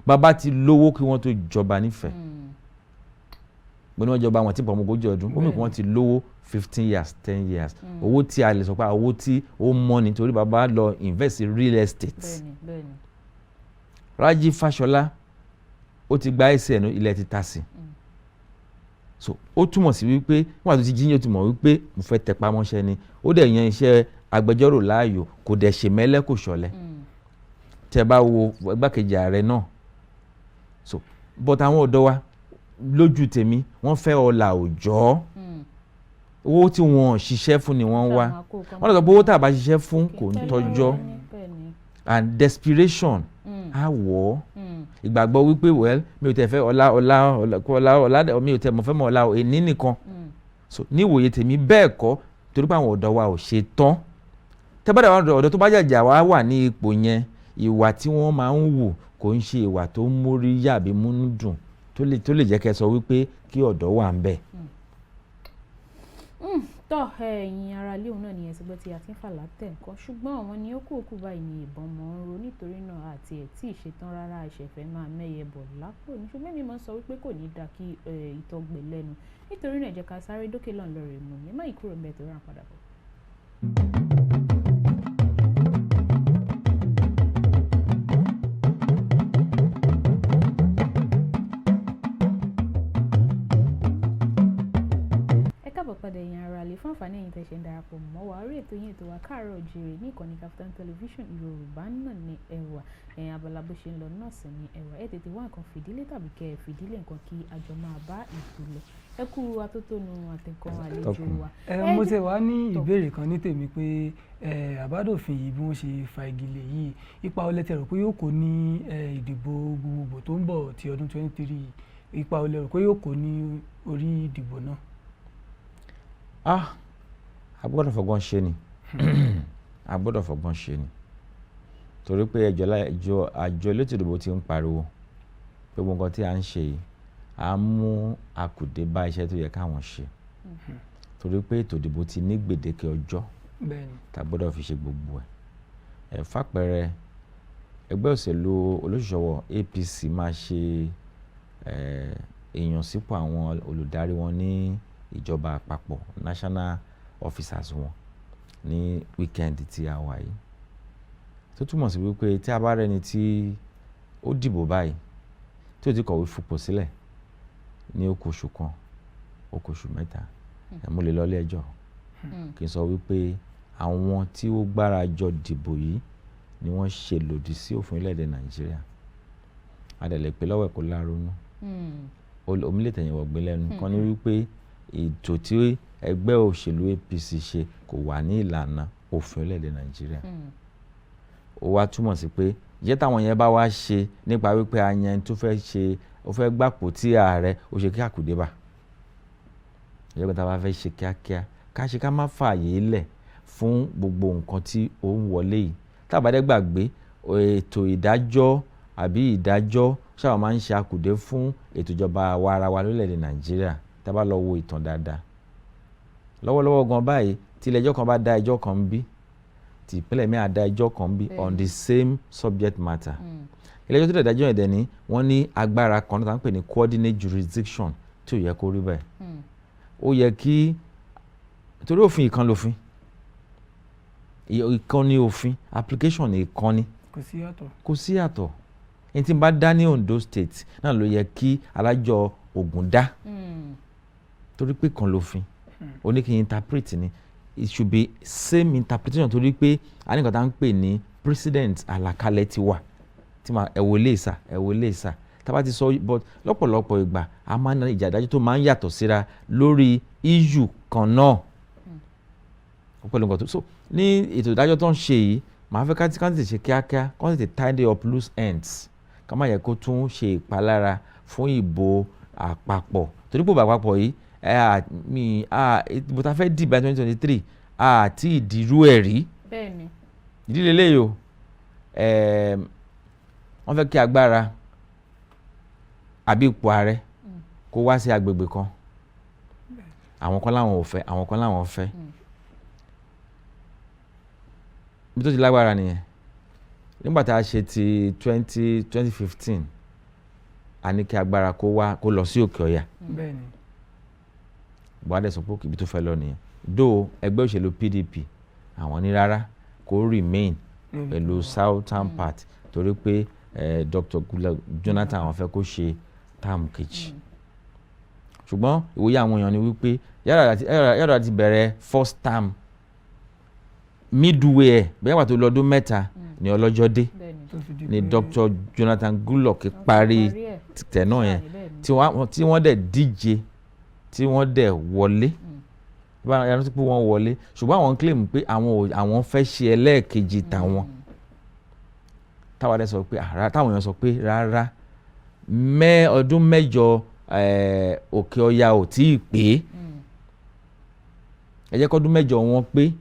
S3: bàbá ti lówó kí wọ́n tó jọba nífẹ̀ẹ́. Mo ní wọ́n jọba, wọn ti pọ̀ ọmọ 40 ọdún, ó mì kí wọ́n ti lówó 15 years, 10 years, owó tí a lè sọ pé owó tí ó mọ́ ni, torí bàbá lọ invest in real estate.
S1: bẹ́ẹ̀ni bẹ́ẹ̀ni.
S3: Rájí Fáṣọlá, ó ti gba SAN, ilẹ̀ ti ta sí. So ó túmọ̀ sí wípé nígbà tó ti jí, ó ti mọ̀ wípé mo fẹ́ tẹpá mọ́ṣẹ́ ni. Ó dẹ̀ yan iṣẹ́ agbẹjọ́rò láàyò, kò dẹ̀ ṣèmẹ́lẹ́, kò ṣọ̀lẹ. Tẹ́ bá wo igbákejì ààrẹ náà. So but àwọn ọ̀dọ́ wa, lójú tèmi, wọ́n fẹ́ ọlà òòjọ́. Owó tí wọ́n ṣiṣẹ́ fún ni wọ́n ń wá. Wọ́n lọ sọ pé owó tá a bá ṣiṣẹ́ fún kò ń tọ́jọ́, and desperation á wọ̀ ọ́. Ìgbàgbọ́ wípé, well, mi ò tẹ̀ fẹ́ ọlá, ọlá, ọlá, ọlá, mi ò tẹ̀ mọ̀ fẹ́ mọ̀ ọlá èní nìkan. So ní ìwòye tèmi, bẹ́ẹ̀ kọ́, torí pé àwọn ọ̀dọ́ wa ò ṣe tán. Tẹ́bàdà àwọn ọ̀dọ́ tó bá jàjà wá wà ní ipò yẹn, ìwà tí wọ́n máa ń wù kò ń ṣe ìwà tó ń mórí yàbí múnú dùn tó lè jẹ́ kẹ́ sọ wípé kí ọ̀dọ́ wà ń bẹ̀.
S1: Tọ́ ẹ̀yin ará ilé, òun náà ni ẹ̀sìn gbọ́ tí a ti ń fà látẹ̀ nǹkan, ṣùgbọ́n àwọn ni ó kù òkú báyìí ní ìbọn mọ́ ń ro. Nítorí náà, àti ẹ̀ tí ì ṣetán rárá, ìṣẹ̀fẹ̀ máa mẹ́yẹ bọ̀ lápò ní. Ṣùgbọ́n èmi máa ń sọ wípé kò ní dáa kí ìtọ́ gbẹ lẹ́nu. Nítorí náà, ẹ jẹ́ ká sáré dókè lọ́n lọ́rẹ̀ mú mi má yí kúrò ń bẹ̀ tó ràn padà bọ̀. Ẹ káàbọ̀ padà, ẹ̀yin ará lè. Fún àǹfààní ẹ̀yin tẹ́ ṣe ń darapọ̀ mọ́ wa, orí ètò yín, ètò wa, Káàárọ̀ Oòjíire ní ìkànnì Kaftan Television Yorùbá náà ní ẹwà ẹ̀yin. Abala bó ṣe ń lọ náà sì ní ẹwà. Ẹ tètè wá nǹkan fìdílé tàbí kẹ́ ẹ fìdílé nǹkan kí àjọ máa bá ètò lọ. Ẹ kú atótónu àtẹ̀kọ́ àlejò wa.
S2: Ẹ mo ti wá ní ìbéèrè kan ní tèmi pé àbádòfin yìí, bí wọ́n ṣe fa igi lé yìí, ipa wo lẹ tẹ́ rò pé yóò kó ní ìdìbò gbogbogbò tó ń bọ̀ ti ọdún 23? Ipa wo lẹ rò pé yóò kó ní orí ìdìbò náà?
S3: Ah, a gbọ́dọ̀ fọgbọ́n ṣe ni, a gbọ́dọ̀ fọgbọ́n ṣe ni, torí pé ẹjọ́ àjọ elétò ìdìbò ti ń pariwo pé gbogbo nǹkan tí à ń ṣe yìí, à ń mú akùdé bá iṣẹ́ tó yẹ káwọn ṣe, torí pé ètò ìdìbò ti ní gbèdéke ọjọ́ tá a gbọ́dọ̀ fi ṣe gbogbo ẹ̀. Ẹ̀ fàpẹẹrẹ, ẹgbẹ́ òṣèlú olóṣùṣọwọ̀ APC máa ṣe ìyànsípò àwọn olùdarí wọn ní ìjọba àpapọ̀, national officers wọn, ní weekend tí a wà yìí, tó túmọ̀ sí wípé tí a bá rẹ́ni tí ó dìbò báyìí tí ó ti kọ̀wé fipò sílẹ̀ ní ó kù oṣù kan, ó kù oṣù 3, ẹ̀ mo lè lọ ilé ẹjọ́ kí n sọ wípé àwọn tí ó gbára jọ dìbò yìí ni wọ́n ṣe lòdì sí òfin orílẹ̀-èdè Nàìjíríà. A dẹ̀ lè pè lọ́wọ́ ẹ̀ kó láronú, omi lè tẹ̀yìn wọ̀gbìn lẹ́nu kan ní wípé ètò tí ẹgbẹ́ òṣèlú APC ṣe kò wà ní ìlànà òfin orílẹ̀-èdè Nàìjíríà. Ó wá túmọ̀ sí pé ìjẹ́ táwọn yẹn bá wá ṣe nípa wípé a yan tó fẹ́ ṣe, ó fẹ́ gbàpò tí ààrẹ ó ṣe kí àkùdé bá ìjọba, tá a bá fẹ́ ṣe kíákíá, ká ṣe, ká má fààyè lẹ̀ fún gbogbo nǹkan tí ó ń wọlé yìí. Tá a bá dẹ́ gbàgbé, ètò ìdájọ́ àbí ìdájọ́ sábà máa ń ṣe àkùdé fún ètò ìjọba àwa ara wa lórílẹ̀‐èdè Nàìjíríà. Tá a bá lọ wo ìtàn dáadáa lọ́wọ́lọ́wọ́ gan báyìí, tí ilé ẹjọ́ kan bá dá ẹjọ́ kan bí, tí ìpínlẹ̀ mi á dá ẹjọ́ kan bí on the same subject matter, ilé ẹjọ́ tó dẹ̀ dájọ́ yẹn dẹ̀ ní wọ́n ní agbára kan náà tá à ń pè ní coordinate jurisdiction, tí ò yẹ kó rí bẹ́ẹ̀. Ó yẹ kí, torí òfin ìkan lòfin, ìkan ní òfin, application ìkan ni.
S2: Kò sí yàtọ̀.
S3: Kò sí yàtọ̀. Ẹni tí n bá dá ní Ondo State náà ló yẹ kí alájọ Ògùn dá, torí pé kan lòfin. Ó ní kí n interpret ni, it should be same interpretation, torí pé a ní nǹkan tá à ń pè ní precedent, àlàkalẹ̀ ti wà tí ma ẹ wo lè sà, ẹ wo lè sà tá a bá ti sọ. But lọ́pọ̀lọpọ̀ ìgbà, a máa ń ní ìjà ìdájọ́ tó máa ń yàtọ̀ síra lórí issue kan náà. Ó pẹ̀lú nǹkan tó so ní ètò ìdájọ́ tó ń ṣe yìí, màá fẹ́ ká tètè ṣe kíákíá, ká tètè tidy up loose ends, ká má yẹ kó tún ṣe ìpalára fún ìbò àpapọ̀, torí pé ìbò àpapọ̀ yìí, ẹ à mi à ìbò tá a fẹ́ dìbò 2023 àti ìdìrú ẹ̀ rí. Ìdílé lẹ́yìn o, wọ́n fẹ́ kí agbára àbí ipò ààrẹ kó wá sí agbègbè kan. Àwọn kan láwọn ò fẹ́, àwọn kan láwọn fẹ́. Ibi tó ti lágbára nìyẹn. Nígbà tá a ṣe ti 2015, a ní kí agbára kó wá, kó lọ sí Òkè Ọ̀yà. Buhari sọ pé ibi tó fẹ́ lọ nìyẹn dó. Ẹgbẹ́ òṣèlú PDP, àwọn ní rárá, kó remain pẹ̀lú southern part, torí pé Dr. Goodluck Jonathan, àwọn fẹ́ kó ṣe term kejì. Ṣùgbọ́n ìwòye àwọn èèyàn ni wípé Yar'Adua ti bẹ̀rẹ̀ first term, midway ẹ̀, bẹ́ẹ̀ wà tó lọ́dún 3 ní ọlọ́jọ́ dé
S1: Bẹ́ẹ̀ni.
S2: Tó fi di
S3: ni
S2: pé
S3: Dr. Jonathan Goodluck parí
S1: Parí ẹ̀.
S3: tẹ̀ náà yẹn,
S1: Bẹ́ẹ̀ni.
S3: tí wọ́n dẹ̀ díje, tí wọ́n dẹ̀ wọlé. Bá yàtọ̀ sí pé wọ́n wọlé, ṣùgbọ́n àwọn claim pé àwọn ò àwọn fẹ́ ṣe ẹlẹ́ẹ̀kejì tàwọn. Táwa dẹ̀ sọ pé àrà, táwọn èèyàn sọ pé rárá, ọdún 8 Òkè Ọya ò tí ì pé. Ẹ jẹ́ kọ́dún 8 wọn pé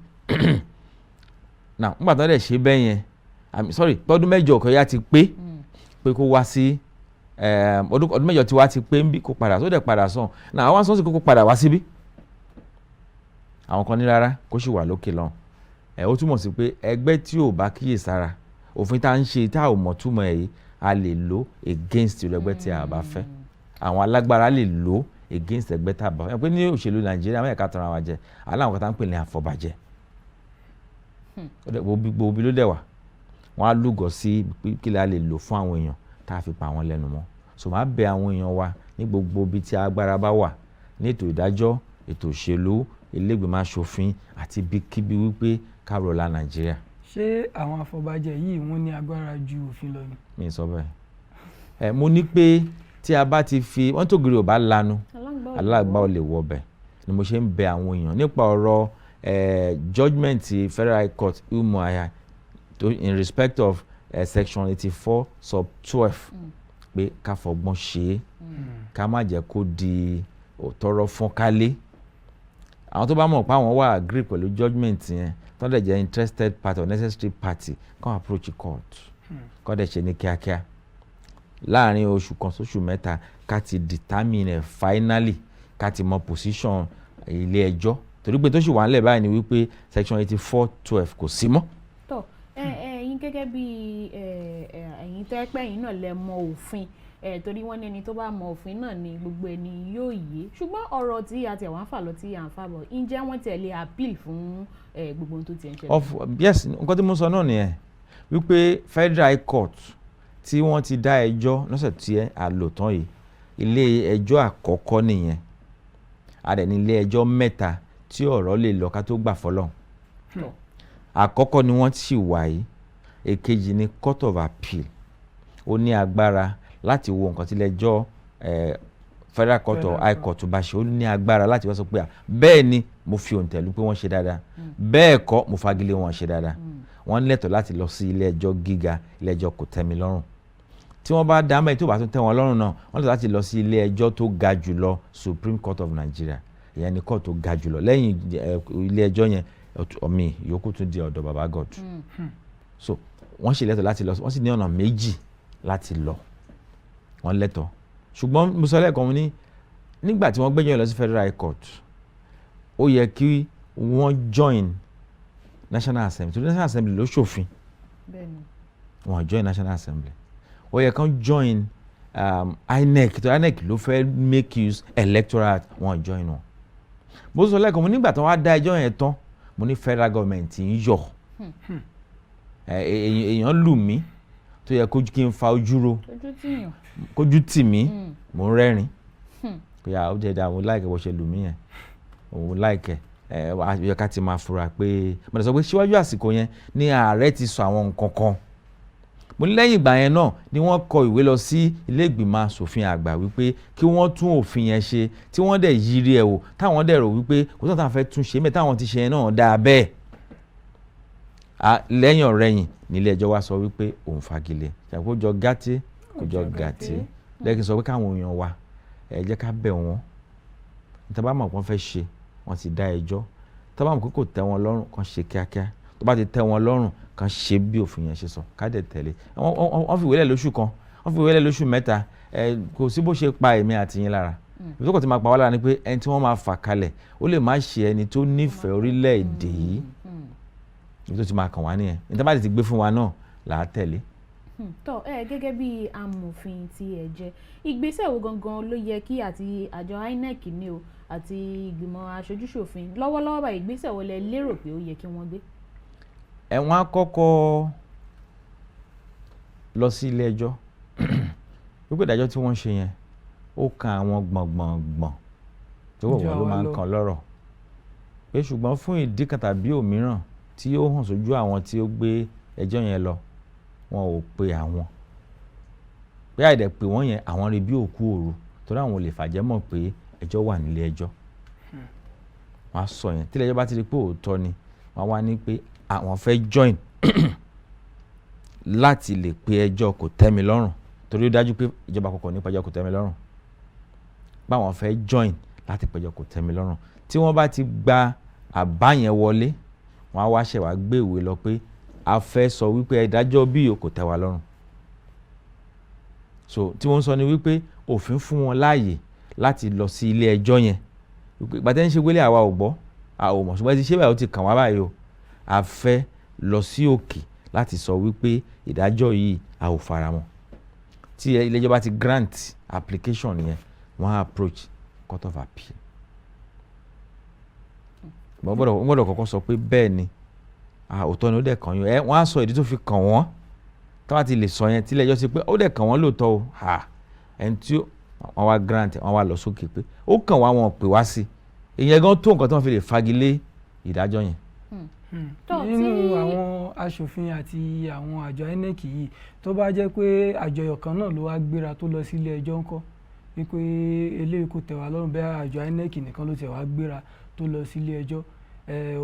S3: now. Nígbà tó dẹ̀ ṣe bẹ́ẹ̀ yẹn, I'm sorry, pé ọdún 8 Òkè Ọya ti pé, pé kó wá sí ọdún 8 tí wá ti pé ń bí, kó padà tó dẹ̀ padà sàn náà. Àwọn sọ́nsì kó padà wá síbí. Àwọn kan ní rárá, kó sì wà lókè lọ́hùn. Ẹ̀ ó túmọ̀ sí pé ẹgbẹ́ tí ò bá kíyèsára, òfin tá à ń ṣe tá ò mọ̀ túmọ̀ ẹ̀ yìí, a lè lò against irú ẹgbẹ́ tí a bá fẹ́. Àwọn alágbára lè lò against ẹgbẹ́ tá a bá fẹ́ pé ní òṣèlú Nàìjíríà mẹ́ẹ̀ká tọ́ra wa jẹ aláwọn kan tá ń pè ní àfọ̀bàjẹ́. Gbogbo ibi ló dẹ̀ wà, wọ́n á lúgọ sí kí la lè lò fún àwọn èèyàn tá a fi pa àwọn lẹ́nu mọ́. So máa bẹ àwọn èèyàn wa ní gbogbo ibi tí agbára bá wà ní ètò ìdájọ́, ètò òṣèlú, ilé-ìgbìmọ̀ aṣòfin àti ibikíbi wípé ká rọ̀lá Nàìjíríà.
S2: Ṣé àwọn afọbajẹ yìí, wọ́n ní agbára ju òfin lọ ni?
S3: Mi sọ bẹ́ẹ̀. Ẹ mo ní pé tí a bá ti fi wọ́n tó gírí ò bá lanu, alágbá ò lè wọ ọbẹ̀ ni. Mo ṣe ń bẹ àwọn èèyàn nípa ọ̀rọ̀ judgement ti Federal High Court Umuahia to in respect of section 84 sub 12 pé ká fọgbọ́n ṣe é, ká má jẹ́ kó di tọrọ fún kálé. Àwọn tó bá mọ̀ pé àwọn wà agree pẹ̀lú judgement yẹn, tó dẹ̀ jẹ́ interested party or necessary party, kàn approach court, kó dẹ̀ ṣe ní kíákíá láàrin oṣù kan sóṣù 3, ká ti determine ẹ̀ finally, ká ti mọ position ilé ẹjọ́, torí pé tó sì wà nílẹ̀ báyìí ni wípé section 84(12) kò sí mọ́.
S1: Tọ ẹ ẹ̀yin gẹ́gẹ́ bí ẹ ẹ ẹ̀yin tẹ́ pé ẹ̀yin náà lẹ mọ òfin ẹ, torí wọ́n ní ẹni tó bá mọ òfin náà ni gbogbo ẹni yóò yé. Ṣùgbọ́n ọ̀rọ̀ tí a tiẹ̀ wá ń fà lọ, tí à ń fà bọ̀, ǹjẹ́ wọ́n tiẹ̀ lè appeal fún gbogbo ohun tó tiẹ̀ ń ṣẹlẹ̀?
S3: Of yes, nǹkan tí mo sọ náà nìyẹn wípé Federal High Court tí wọ́n ti dá ẹjọ́ lọ́sẹ̀ tí a lò tán yìí, ilé ẹjọ́ àkọ́kọ́ nìyẹn. A dẹ̀ ní ilé ẹjọ́ mẹ́ta tí ọ̀rọ̀ lè lọ ká tó gbà fọlọ́run. Àkọ́kọ́ ni wọ́n sì wà yìí. Èkejì ni Court of Appeal. Ó ní agbára láti wo nǹkan tí ilé ẹjọ́ Federal Court or High Court bá ṣe. Ó ní agbára láti wá sọ pé bẹ́ẹ̀ ni, mo fi òǹtẹ̀ lù pé wọ́n ṣe dáadáa, bẹ́ẹ̀ kọ́, mo fagilé wọn ṣe dáadáa. Wọ́n lẹ́tọ̀ọ́ láti lọ sí ilé ẹjọ́ gíga, ilé ẹjọ́ kò tẹ́mi lọ́rùn. Tí wọ́n bá dá mẹ́rin tó bá tún tẹ́ wọn lọ́rùn náà, wọ́n lẹ́tọ̀ọ́ láti lọ sí ilé ẹjọ́ tó ga jùlọ, Supreme Court of Nigeria. Ìyẹn ni court tó ga jùlọ. Lẹ́yìn ilé ẹjọ́ yẹn, ọ̀mì yòókù tún di ọ̀dọ̀ Baba God. So wọ́n sì lẹ́tọ̀ọ́ láti lọ, wọ́n sì ní ọ̀nà méjì láti lọ, wọ́n lẹ́tọ̀ọ́. Ṣùgbọ́n mo sọ lẹ́ẹ̀kan, mo ní nígbà tí wọ́n gbẹ́jọ́ lọ sí Federal High Court, ó yẹ kí wọ́n join National Assembly, torí National Assembly ló ṣòfin. Wọ́n join National Assembly. Ó yẹ kán join INEC, tó INEC ló fẹ́ make use electoral act. Wọ́n join wọn. Mo sọ lẹ́ẹ̀kan, mo nígbà tí wọ́n á dá ẹjọ́ yẹn tán, mo ní federal government ń yọ̀. Èèyàn lù mí tó yẹ kó kí n fa ojú ro,
S1: Ojú tìyàn.
S3: kójú tì mí, mò ń rẹ́rìn pé ó jẹ́ dáa, mo like bó ṣe lù mí yẹn, òun like ẹ̀. Wá yẹ ká ti máa fura pé mo lè sọ pé síwájú àsìkò yẹn ni ààrẹ ti sọ àwọn nǹkan kan. Mo ní lẹ́yìn ìgbà yẹn náà ni wọ́n kọ ìwé lọ sí ilé ìgbìmọ̀ asòfin àgbà wípé kí wọ́n tún òfin yẹn ṣe, tí wọ́n dẹ̀ yiri ẹ̀ wò, táwọn dẹ̀ rò wípé kò tó táwọn fẹ́ tún ṣe mẹ́, táwọn ti ṣe yẹn náà dáa bẹ́ẹ̀. Lẹ́yìn ọ̀rẹ́yìn nílé ẹjọ́ wa sọ wípé òun fagilé. Kó jọ gàtí, kó jọ gàtí. Lẹ́yìn sọ pé káwọn èèyàn wa, ẹ jẹ́ ká bẹ̀ wọ́n. Níta bá mọ̀ pé wọ́n fẹ́ ṣe, wọ́n ti dá ẹjọ́, tó bá mọ̀ pé kò tẹ́ wọn lọ́rùn, kàn ṣe kíákíá. Tó bá ti tẹ́ wọn lọ́rùn, kàn ṣe bí òfin yẹn ṣe sọ, ká dẹ̀ tẹ̀lé. Wọ́n fi ìwé lẹ̀ lóṣù kan, wọ́n fi ìwé lẹ̀ lóṣù 3, ẹ kò sí bó ṣe pa èmi àti yín lára. Ibi tó kàn ti máa pa wá lára ni pé ẹni tí wọ́n máa fà kalẹ̀, ó lè má ṣe ẹni tó nífẹ̀ẹ́ orílẹ̀-èdè yìí. Ibi tó ti máa kàn wá nìyẹn. Níta bá ti gbé fún wa náà là á tẹ̀lé.
S1: Tọ́ ẹ gẹ́gẹ́ bí amòfin tí ẹ jẹ́, ìgbésẹ̀ wo gangan ló yẹ kí àti àjọ INEC ní o àti ìgbìmọ̀ aṣojúṣòfin lọ́wọ́lọ́wọ́ báyìí? Ìgbésẹ̀ wo lẹ lérò pé ó yẹ kí wọ́n gbé?
S3: Wọ́n á kọ́kọ́ lọ sí ilé ẹjọ́ wípé ìdájọ́ tí wọ́n ṣe yẹn, ó kan àwọn gbọ̀ngbọ̀ngbọ̀n. Tó wọ̀
S2: Ju
S3: wọ́n ló
S2: àwa
S3: máa ń
S2: lọ.
S3: kan lọ́rọ̀ pé, ṣùgbọ́n fún ìdí kan tàbí òmíràn tí ó hàn sójú àwọn tí ó gbé ẹjọ́ yẹn lọ, wọn ò pe àwọn, pé àìdẹ̀ pé wọ́n yẹn, àwọn rí bí òkú òru, torí àwọn ò lè fàjẹ́ mọ̀ pé ẹjọ́ wà nílé ẹjọ́. Wọ́n á sọ yẹn. Tí ilé ẹjọ́ bá ti rí pé òótọ́ ni, wọ́n á wá ní pé àwọn fẹ́ join láti lè pe ẹjọ́ kò tẹ́ mi lọ́rùn, torí ó dájú pé ìjọba àpapọ̀ nípa ẹjọ́ kò tẹ́ mi lọ́rùn, báwọn fẹ́ join láti pẹjọ́ kò tẹ́ mi lọ́rùn. Tí wọ́n bá ti gba àbá yẹn wọlé, wọ́n á wá ṣẹ̀ wá gbé ìwé lọ pé a fẹ́ sọ wípé ìdájọ́ bí o kò tẹ́ wa lọ́rùn. So tí wọ́n ń sọ ni wípé òfin fún wọn láàyè láti lọ sí ilé ẹjọ́ yẹn, wípé ìgbà tẹ́ ń ṣe gbélé, àwa ò gbọ́, a ò mọ̀, ṣùgbọ́n ẹ ti ṣe báyìí, ó ti kàn wá báyìí o, a fẹ́ lọ sí òkè láti sọ wípé ìdájọ́ yìí, a ò faramọ́. Tí ilé ẹjọ́ bá ti grant application yẹn, wọ́n á approach Court of Appeal. Wọ́n gbọ́dọ̀ kọ́kọ́ sọ pé bẹ́ẹ̀ ni, òótọ́ ni, ó dẹ̀ kàn yín. Ẹ wọ́n á sọ ìdí tó fi kàn wọ́n. Tí wọ́n ti lè sọ yẹn, tí ilé ẹjọ́ ti pé ó dẹ̀ kàn wọ́n lóòótọ́ o, ẹni tí wọ́n wá grant, wọ́n wá lọ sókè pé ó kàn wá, wọn pè wá sí ìyẹn gan tó nǹkan tí wọ́n fi lè fagilé ìdájọ́ yẹn.
S2: Nínú àwọn aṣòfin àti àwọn àjọ INEC yìí, tó bá jẹ́ pé àjọyọ̀ kan náà ló wá gbéra tó lọ sí ilé ẹjọ́ ńkọ́, wípé eléyìí kò tẹ́ wa lọ́rùn, bẹ́ẹ̀ àjọ INEC nìkan ló tẹ̀ wá gbéra tó lọ sí ilé ẹjọ́,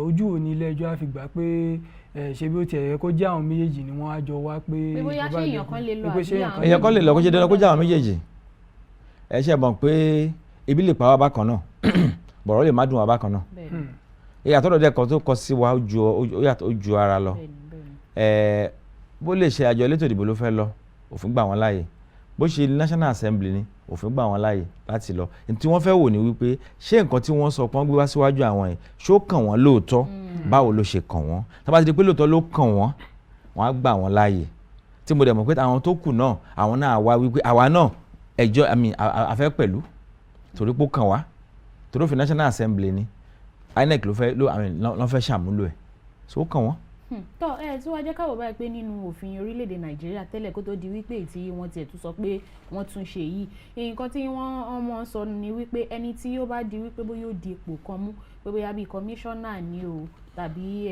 S2: ojú wo ni ilé ẹjọ́ á fi gbà pé ṣe bí ó tiẹ̀ yẹ kó jẹ́ àwọn méjèèjì ni wọ́n á jọ wá pé
S1: Pé bóyá ṣé èèyàn kan lè lọ
S2: wípé ṣé
S1: àbí
S2: èèyàn
S1: àwọn
S2: kan
S3: Èèyàn kan lè lọ, kó ṣe dandan kó jẹ́ àwọn méjèèjì. Ẹ ṣe mọ̀ pé ebi lè pa wá bákan náà, bọ̀rọ̀ lè má dùn wá bákan náà. Ìyàtọ̀ dọ̀dẹ̀ kan tó kọ sí wa, ó ju ó yàtọ̀, ó ju ara lọ.
S1: bẹ́ẹ̀ni bẹ́ẹ̀ni.
S3: Bó lè ṣe àjọ elétò ìdìbò ló fẹ́ lọ, òfin gbà wọ́n láàyè. Bó ṣe National Assembly ni, òfin gbà wọ́n láàyè láti lọ. Ní tí wọ́n fẹ́ wò ní wípé ṣé nǹkan tí wọ́n sọ pọ́n gbé wá síwájú àwọn yìí, ṣó kàn wọ́n lóòótọ́? Báwo ló ṣe kàn wọ́n? Tá bá ti di pé lóòótọ́ ló kàn wọ́n, wọ́n á gbà wọ́n láàyè. Tí mo dẹ̀ mọ̀ pé àwọn tó kù náà, àwọn náà wá wípé àwa náà ẹjọ́ àmì àfẹ́ pẹ̀lú, torí pé ó kàn wá, torí òfin National Assembly ni, INEC ló fẹ́ ló àmì ló fẹ́ ṣàmúlò ẹ̀, so ó kàn wọ́n.
S1: Tọ́ ẹ tí wàá jẹ́ káwọ́ báyìí pé nínú òfin orílẹ̀-èdè Nàìjíríà tẹ́lẹ̀, kó tó di wípé tí wọ́n tiẹ̀ tún sọ pé wọ́n tún ṣe yìí, nǹkan tí wọ́n mọ̀ sọ ni wípé ẹni tí ó bá di wípé bóyá ó di ipò kan mú, pé bóyá bíi kọmíṣánná ni o, tàbí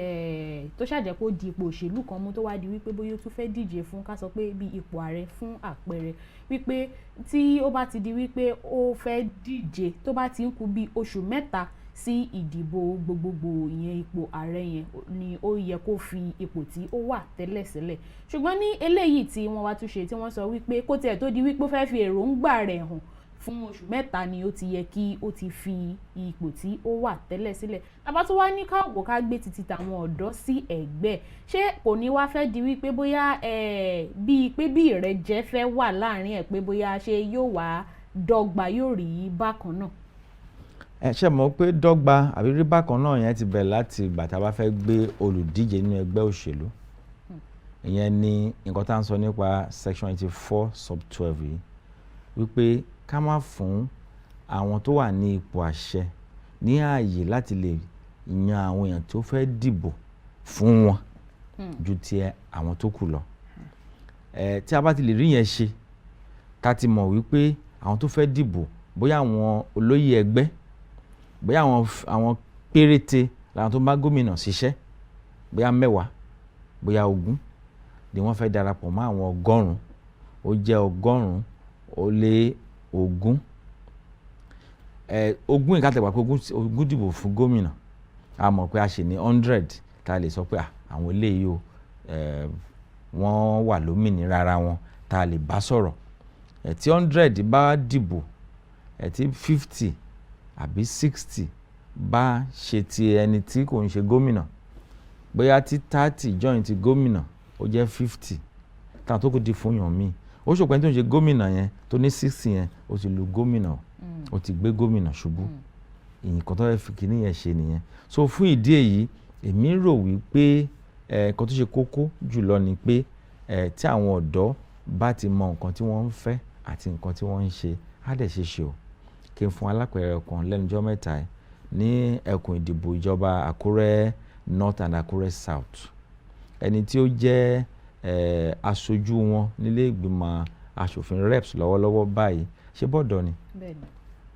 S1: tó ṣàjẹ́ pé ó di ipò òṣèlú kan mú, tó wá di wípé bóyá ó tún fẹ́ díje fún, ká sọ pé bíi ipò ààrẹ fún àpẹẹrẹ, wípé tí ó bá ti di wípé ó fẹ́ díje, tó bá ti ń kù bíi oṣù 3 sí ìdìbò gbogbogbò, ìyẹn ipò ààrẹ yẹn ni ó yẹ kó fi ipò tí ó wà tẹ́lẹ̀ sílẹ̀. Ṣùgbọ́n ní eléyìí tí wọ́n wá tún ṣe, tí wọ́n sọ wípé kó tiẹ̀ tó di wípé ó fẹ́ fi èròǹgbà rẹ̀ hàn fún oṣù 3 ni ó ti yẹ kí ó ti fi ipò tí ó wà tẹ́lẹ̀ sílẹ̀. Tàbá tó wá ní káwọ́ ká gbé títí tàwọn ọ̀dọ́ sí ẹ̀gbẹ́, ṣé kò ní wá fẹ́ di wípé bóyá bíi pé bí ìrẹ́jẹ fẹ́ wà láàrin ẹ̀, pé bóyá ṣé yóò wá dọ́gba, yóò rí bákan náà?
S3: Ẹ ṣe mọ̀ pé dọ́gba àbí rí bákan náà yẹn ti bẹ̀rẹ̀ láti ìgbà tá a bá fẹ́ gbé olùdíje nínú ẹgbẹ́ òṣèlú. Ìyẹn ni nǹkan tá à ń sọ nípa section 84 sub 12 yìí, wípé ká má fún àwọn tó wà ní ipò àṣẹ ní ààyè láti lè yan àwọn èèyàn tó fẹ́ dìbò fún wọn ju ti àwọn tó kù lọ. Tí a bá ti lè rí yẹn ṣe, ká ti mọ̀ wípé àwọn tó fẹ́ dìbò, bóyá àwọn olóyè ẹgbẹ́, bóyá àwọn péréte làwọn tó ń bá gómìnà ṣiṣẹ́, bóyá 10, bóyá 20 ni wọ́n fẹ́ darapọ̀ mọ́ àwọn 100, ó jẹ́ 120. 20 ìka tẹ̀gbà pé 20 dìbò fún gómìnà, a mọ̀ pé a ṣì ní 100 tá a lè sọ pé àwọn eléyìí o, wọ́n wà lómìnira ara wọn tá a lè bá sọ̀rọ̀. Tí 100 bá dìbò, tí 50 àbí 60 bá ṣe ti ẹni tí kò ń ṣe gómìnà, bóyá tí 30 join ti gómìnà, ó jẹ́ 50, táwọn tó kù di fún yàn míì, ó ṣòpẹ́ tó ń ṣe gómìnà yẹn tó ní 60 yẹn, ó ti lu gómìnà, ó ti gbé gómìnà ṣubú. Nǹkan tó fẹ́ fi kíní yẹn ṣe nìyẹn. So fún ìdí èyí, èmi rò wípé nǹkan tó ṣe kókó jùlọ ni pé tí àwọn ọ̀dọ́ bá ti mọ nǹkan tí wọ́n ń fẹ́ àti nǹkan tí wọ́n ń ṣe, á dẹ̀ ṣe ṣe o. Kí n fún alápẹ̀rẹ̀ kan lẹ́nu ọjọ́ mẹ́ta yìí ní ẹkùn ìdìbò ìjọba Àkúrẹ́ North and Àkúrẹ́ South, ẹni tí ó jẹ́ aṣojú wọn nílé ìgbìmọ̀ aṣòfin, reps, lọ́wọ́lọ́wọ́ báyìí, ṣé bọ́dọ̀ ni?
S1: Bẹ́ẹ̀ni.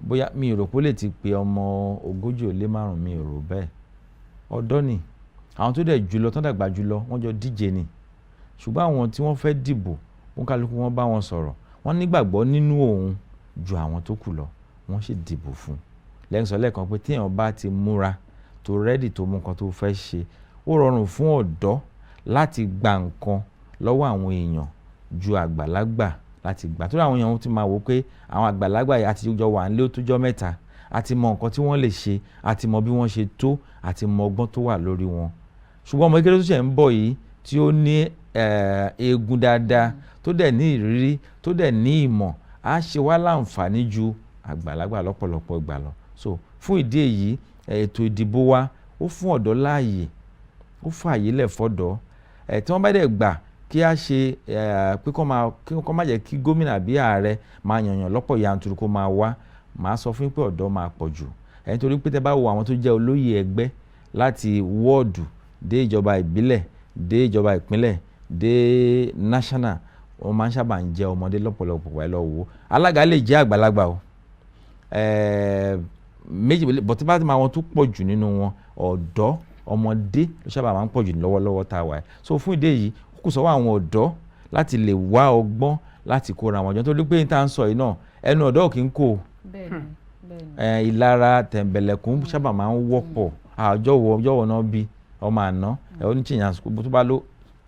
S3: Bóyá mi ò rò pé ó lè ti pé ọmọ 45, mi ò rò bẹ́ẹ̀. Ọ̀dọ́ ni. Àwọn tó dẹ̀ jùlọ, tó dàgbà jùlọ, wọ́n jọ díje ni. Ṣùgbọ́n àwọn tí wọ́n fẹ́ dìbò, wọ́n kálukú wọn bá wọn sọ̀rọ̀, wọ́n nígbàgbọ́ nínú òun ju àwọn tó kù lọ, wọ́n sì dìbò fún un. Lẹ́yìn sọ lẹ́ẹ̀kan pé téèyàn bá ti múra, tó ready, tó mú nǹkan tó fẹ́ ṣe, ó rọrùn fún ọ̀dọ́ láti gba nǹkan lọ́wọ́ àwọn èèyàn ju àgbàlagbà láti gbà, torí àwọn èèyàn ti máa wò pé àwọn àgbàlagbà yìí àti jọ wà nílé ó tó jọ́ mẹ́ta, àti mọ nǹkan tí wọ́n lè ṣe, àti mọ bí wọ́n ṣe tó, àti mọ ọgbọ́n tó wà lórí wọn. Ṣùgbọ́n ọmọ kékeré tó ṣẹ̀ ń bọ̀ yìí, tí ó ní eegun dáadáa, tó dẹ̀ ní ìrírí, tó dẹ̀ ní ìmọ̀, á ṣe wá láǹfààní ju àgbàlagbà lọ́pọ̀lọpọ̀ ìgbà lọ. So fún ìdí èyí, ètò ìdìbò wa, ó fún ọ̀dọ́ láàyè, ó fààyè lẹ̀ fọ́dọ̀ ẹ̀ tí wọ́n bá dẹ̀ gbà kí a ṣe pé kí kó má jẹ́ kí gómìnà àbí ààrẹ máa yànyàn lọ́pọ̀ yanturu kó máa wá, màá sọ fún yín pé ọ̀dọ́ máa pọ̀ jù ẹ̀, nítorí pé tẹ́ bá wo àwọn tó jẹ́ olóyè ẹgbẹ́ láti wọ́ọ̀dù dé ìjọba ìbílẹ̀, dé ìjọba ìpínlẹ̀, dé national, wọ́n máa ń sábà ń jẹ́ ọmọdé lọ́pọ̀lọpọ̀. Wáyé lọ wò ó, alága lè jẹ́ àgbàlagbà o méjì bọ̀, tí bá ti máa wọn tó pọ̀ jù nínú wọn, ọ̀dọ́ ọmọdé ló sábà máa ń pọ̀ jù lọ́wọ́lọ́wọ́ tá a wà yìí. So fún ìdí èyí, ó kù sọ́wọ́ àwọn ọ̀dọ́ láti lè wá ọgbọ́n láti kóra wọn jọ, nítorí pé tá à ń sọ yìí náà, ẹnu ọ̀dọ́ ò kí ń kó o.
S1: bẹ́ẹ̀ni bẹ́ẹ̀ni
S3: Ìlara tẹ̀m̀bẹ̀lẹ̀kún sábà máa ń wọ́pọ̀. Àjọ wo ọjọ́ wo náà bí ọmọ àná ẹ ó ní chìyàn tó bá ló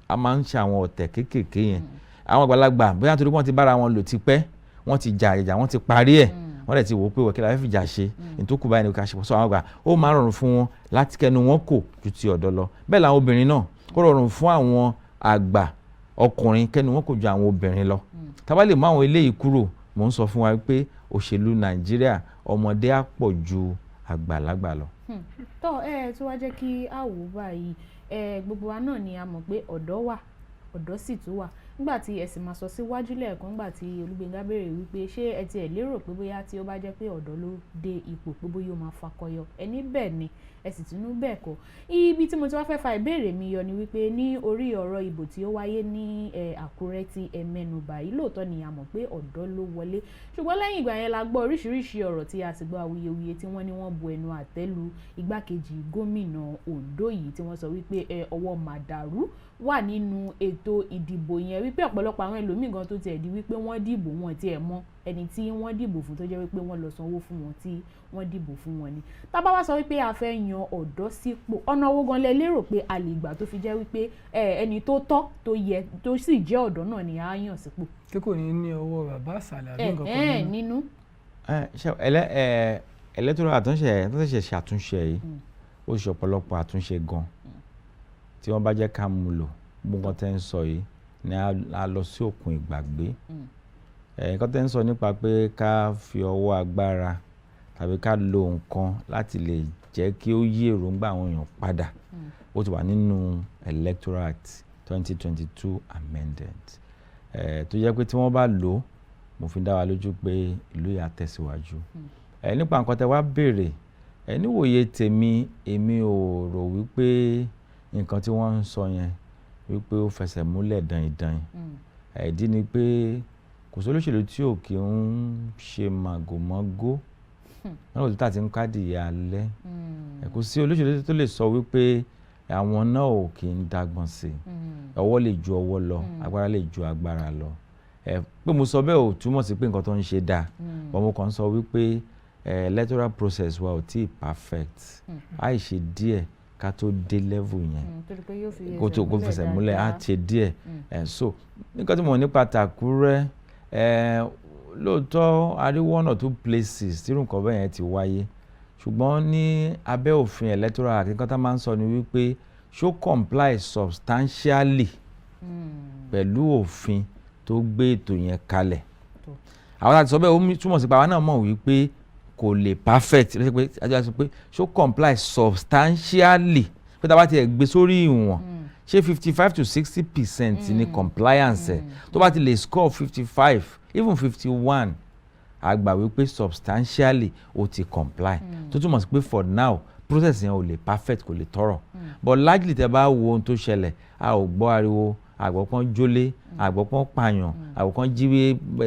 S3: a máa ń ṣe àwọn ọ̀tẹ̀ kéékèèké yẹn. Àwọn àgbàlagbà, bóyá nítorí wọ́n ti bára wọn lò tipẹ́, wọ́n ti jà ìjà, wọ́n ti parí ẹ̀, wọ́n dẹ̀ ti wò ó pé wọ́n kí la fẹ́ fìjà ṣe, nítòkù báyìí ni ká ṣe sọ. Àwọn àgbà, ó máa ń rọrùn fún wọn láti kẹnu wọn kò ju ti ọ̀dọ́ lọ. Bẹ́ẹ̀ làwọn obìnrin náà, ó rọrùn fún àwọn àgbà ọkùnrin kẹnu wọn kò ju àwọn obìnrin lọ. Tá bá lè mú àwọn eléyìí kúrò, mò ń sọ fún wa pé òṣèlú Nàìjíríà, ọmọdé á pọ̀ ju àgbàlagbà lọ.
S1: Tọ́ ẹ tí wàá jẹ́ kí a wò báyìí, ẹ gbogbo wa náà ni a mọ̀ pé ọ̀dọ́ wà, ọ̀dọ́ sì tún wà. Nígbà tí ẹ sì máa sọ síwájú lẹ́ẹ̀kan, nígbà tí Olúgbénga béèrè wípé ṣé ẹ tiẹ̀ lérò pé bóyá tí ó bá jẹ́ pé ọ̀dọ́ ló dé ipò, pé bóyá ó máa fakọyọ, ẹ ní bẹ́ẹ̀ ni, ẹ sì tún ní bẹ́ẹ̀ kọ́. Ibi tí mo ti wá fẹ́ fa ìbéèrè mi yọ ni wípé ní orí ọ̀rọ̀ ìbò tí ó wáyé ní Àkúrẹ́ tí ẹ mẹ́nu bà yìí, lóòótọ́ ni a mọ̀ pé ọ̀dọ́ ló wọlé, ṣùgbọ́n lẹ́yìn ìgbà yẹn la gbọ́ oríṣiríṣi ọ̀rọ̀, tí a sì gbọ́ awuyewuye tí wọ́n ní wọ́n bu ẹnu àtẹ́ lu igbákejì gómìnà Ondo yìí, tí wọ́n sọ wípé ọwọ́ màdàrú wà nínú ètò ìdìbò yẹn, wípé ọ̀pọ̀lọpọ̀ àwọn ẹlòmíì gan tó tiẹ̀ di wípé wọ́n dìbò, wọn tiẹ̀ mọ ẹni tí wọ́n dìbò fún, tó jẹ́ wípé wọ́n lọ sanwó fún wọn tí wọ́n dìbò fún wọn ni. Tá bá wá sọ wípé a fẹ́ yan ọ̀dọ́ sípò, ọ̀nà owó gan lẹ lérò pé a lè gbà tó fi jẹ́ wípé ẹni tó tọ́, tó yẹ, tó sì jẹ́ ọ̀dọ́ náà ni a yàn sípò?
S2: Tí kò ní ní ọwọ́ bàbá àṣàlẹ̀ àbí nǹkan kan nínú.
S1: Nínú.
S3: Ṣe ẹlẹ ẹ electoral àtúnṣe tó ṣẹ̀ṣẹ̀ ṣàtúnṣe yìí, ó ṣe ọ̀pọ̀lọpọ̀ àtúnṣe gan. Tí wọ́n bá jẹ́ ká mú lò, gbogbo nǹkan tẹ́ ń sọ yìí ni a lọ sí òkun ìgbàgbé. Nǹkan tẹ́ ń sọ nípa pé ká fi ọwọ́ agbára tàbí ká lo nǹkan láti lè jẹ́ kí ó yí èròǹgbà àwọn èèyàn padà, ó ti wà nínú Electoral Act 2022 amended, tó jẹ́ pé tí wọ́n bá lò ó, mo fi dá wa lójú pé ìlú yìí á tẹ̀síwájú. Nípa nǹkan tẹ́ wá béèrè, níwòye tèmi, èmi ò rò wípé nǹkan tí wọ́n ń sọ yẹn wípé ó fẹsẹ̀ múlẹ̀ daindain. Ìdí ni pé kò sí olóṣèlú tí ò kí ń ṣe màgòmágó. Wọ́n ní kò tí ń kádìí alẹ́. Kò sí olóṣèlú tó lè sọ wípé àwọn náà ò kí ń dágbọ́n sí i. Ọwọ́ lè ju ọwọ́ lọ, agbára lè ju agbára lọ. Pé mo sọ bẹ́ẹ̀ ò túmọ̀ sí pé nǹkan tó ń ṣe dáa. But mo kàn ń sọ wípé electoral process wa ò tíì perfect. Àìṣe díẹ̀ ká tó dé level yẹn.
S1: Torí pé yóò fi
S3: Kó tó kó fẹsẹ̀ múlẹ̀ á
S1: dáadáa.
S3: ṣe díẹ̀. So nǹkan tí mo mọ̀ nípa tÀkúrẹ́, lóòótọ́ a rí one or two places tí irú nǹkan bẹ́ẹ̀ yẹn ti wáyé. Ṣùgbọ́n ní abẹ́ òfin Electoral Act, nǹkan tá máa ń sọ ni wípé ṣó comply substantially pẹ̀lú òfin tó gbé ètò yẹn kalẹ̀. Àwọn àti sọ bẹ́ẹ̀, ó túmọ̀ sí pé àwa náà mọ̀ wípé kò lè perfect. Ló ṣe pé a sọ pé ṣó comply substantially, pé tá a bá tiẹ̀ gbé sórí ìwọ̀n, ṣé 55 to 60% ní compliance ẹ̀. Tó bá ti lè score 55, even 51, a gbà wípé substantially ó ti comply, tó túmọ̀ sí pé for now, process yẹn ò lè perfect, kò lè tọrọ. But largely, tẹ́ bá wo ohun tó ṣẹlẹ̀, a ò gbọ́ ariwo. Àgbọ̀pọ̀n jólé, àgbọ̀pọ̀n pààyàn, àgbọ̀pọ̀n jíwé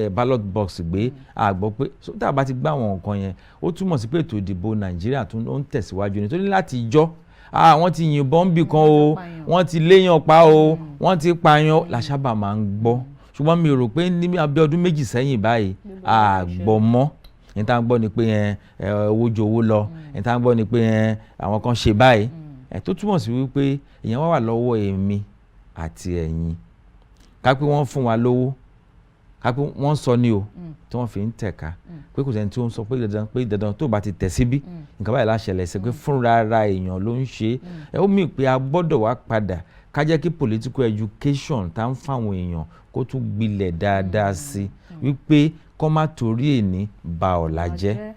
S3: ballot box gbé, àgbọ̀ pé so tá a bá ti gbá àwọn nǹkan yẹn, ó túmọ̀ sí pé ètò ìdìbò Nàìjíríà tún ó ń tẹ̀síwájú, nítorí láti jọ́ wọ́n ti yìnbọn bì kan o, wọ́n ti léèyàn pa o, wọ́n ti pààyàn la sábà máa ń gbọ́. Ṣùgbọ́n mi ò rò pé ní abẹ́ ọdún 2 sẹ́yìn báyìí àgbọ̀ mọ́. Ní tá à ń gbọ́ ni pé ẹ owó ju owó lọ, ní tá à ń gbọ́ ni pé àwọn kan ṣe báyìí, ẹ tó túmọ̀ sí wípé ìyẹn wá wà lọ́wọ́ èmi àti ẹ̀yin, ká pé wọ́n fún wa lówó, ká pé wọ́n sọ ní o tí wọ́n fi ń tẹ̀ka, pé kò sẹ́ni tí ó ń sọ pé dandan tó bá ti tẹ̀ síbí, nǹkan báyìí la ṣẹlẹ̀ sí, pé fúnra ara èèyàn ló ń ṣe é. Ó mì pé a gbọ́dọ̀ wá padà ká jẹ́ kí political education tá ń fáwọn èèyàn kó tún gbilẹ̀ dáadáa sí, wípé kó má torí èní ba ọ̀la jẹ́,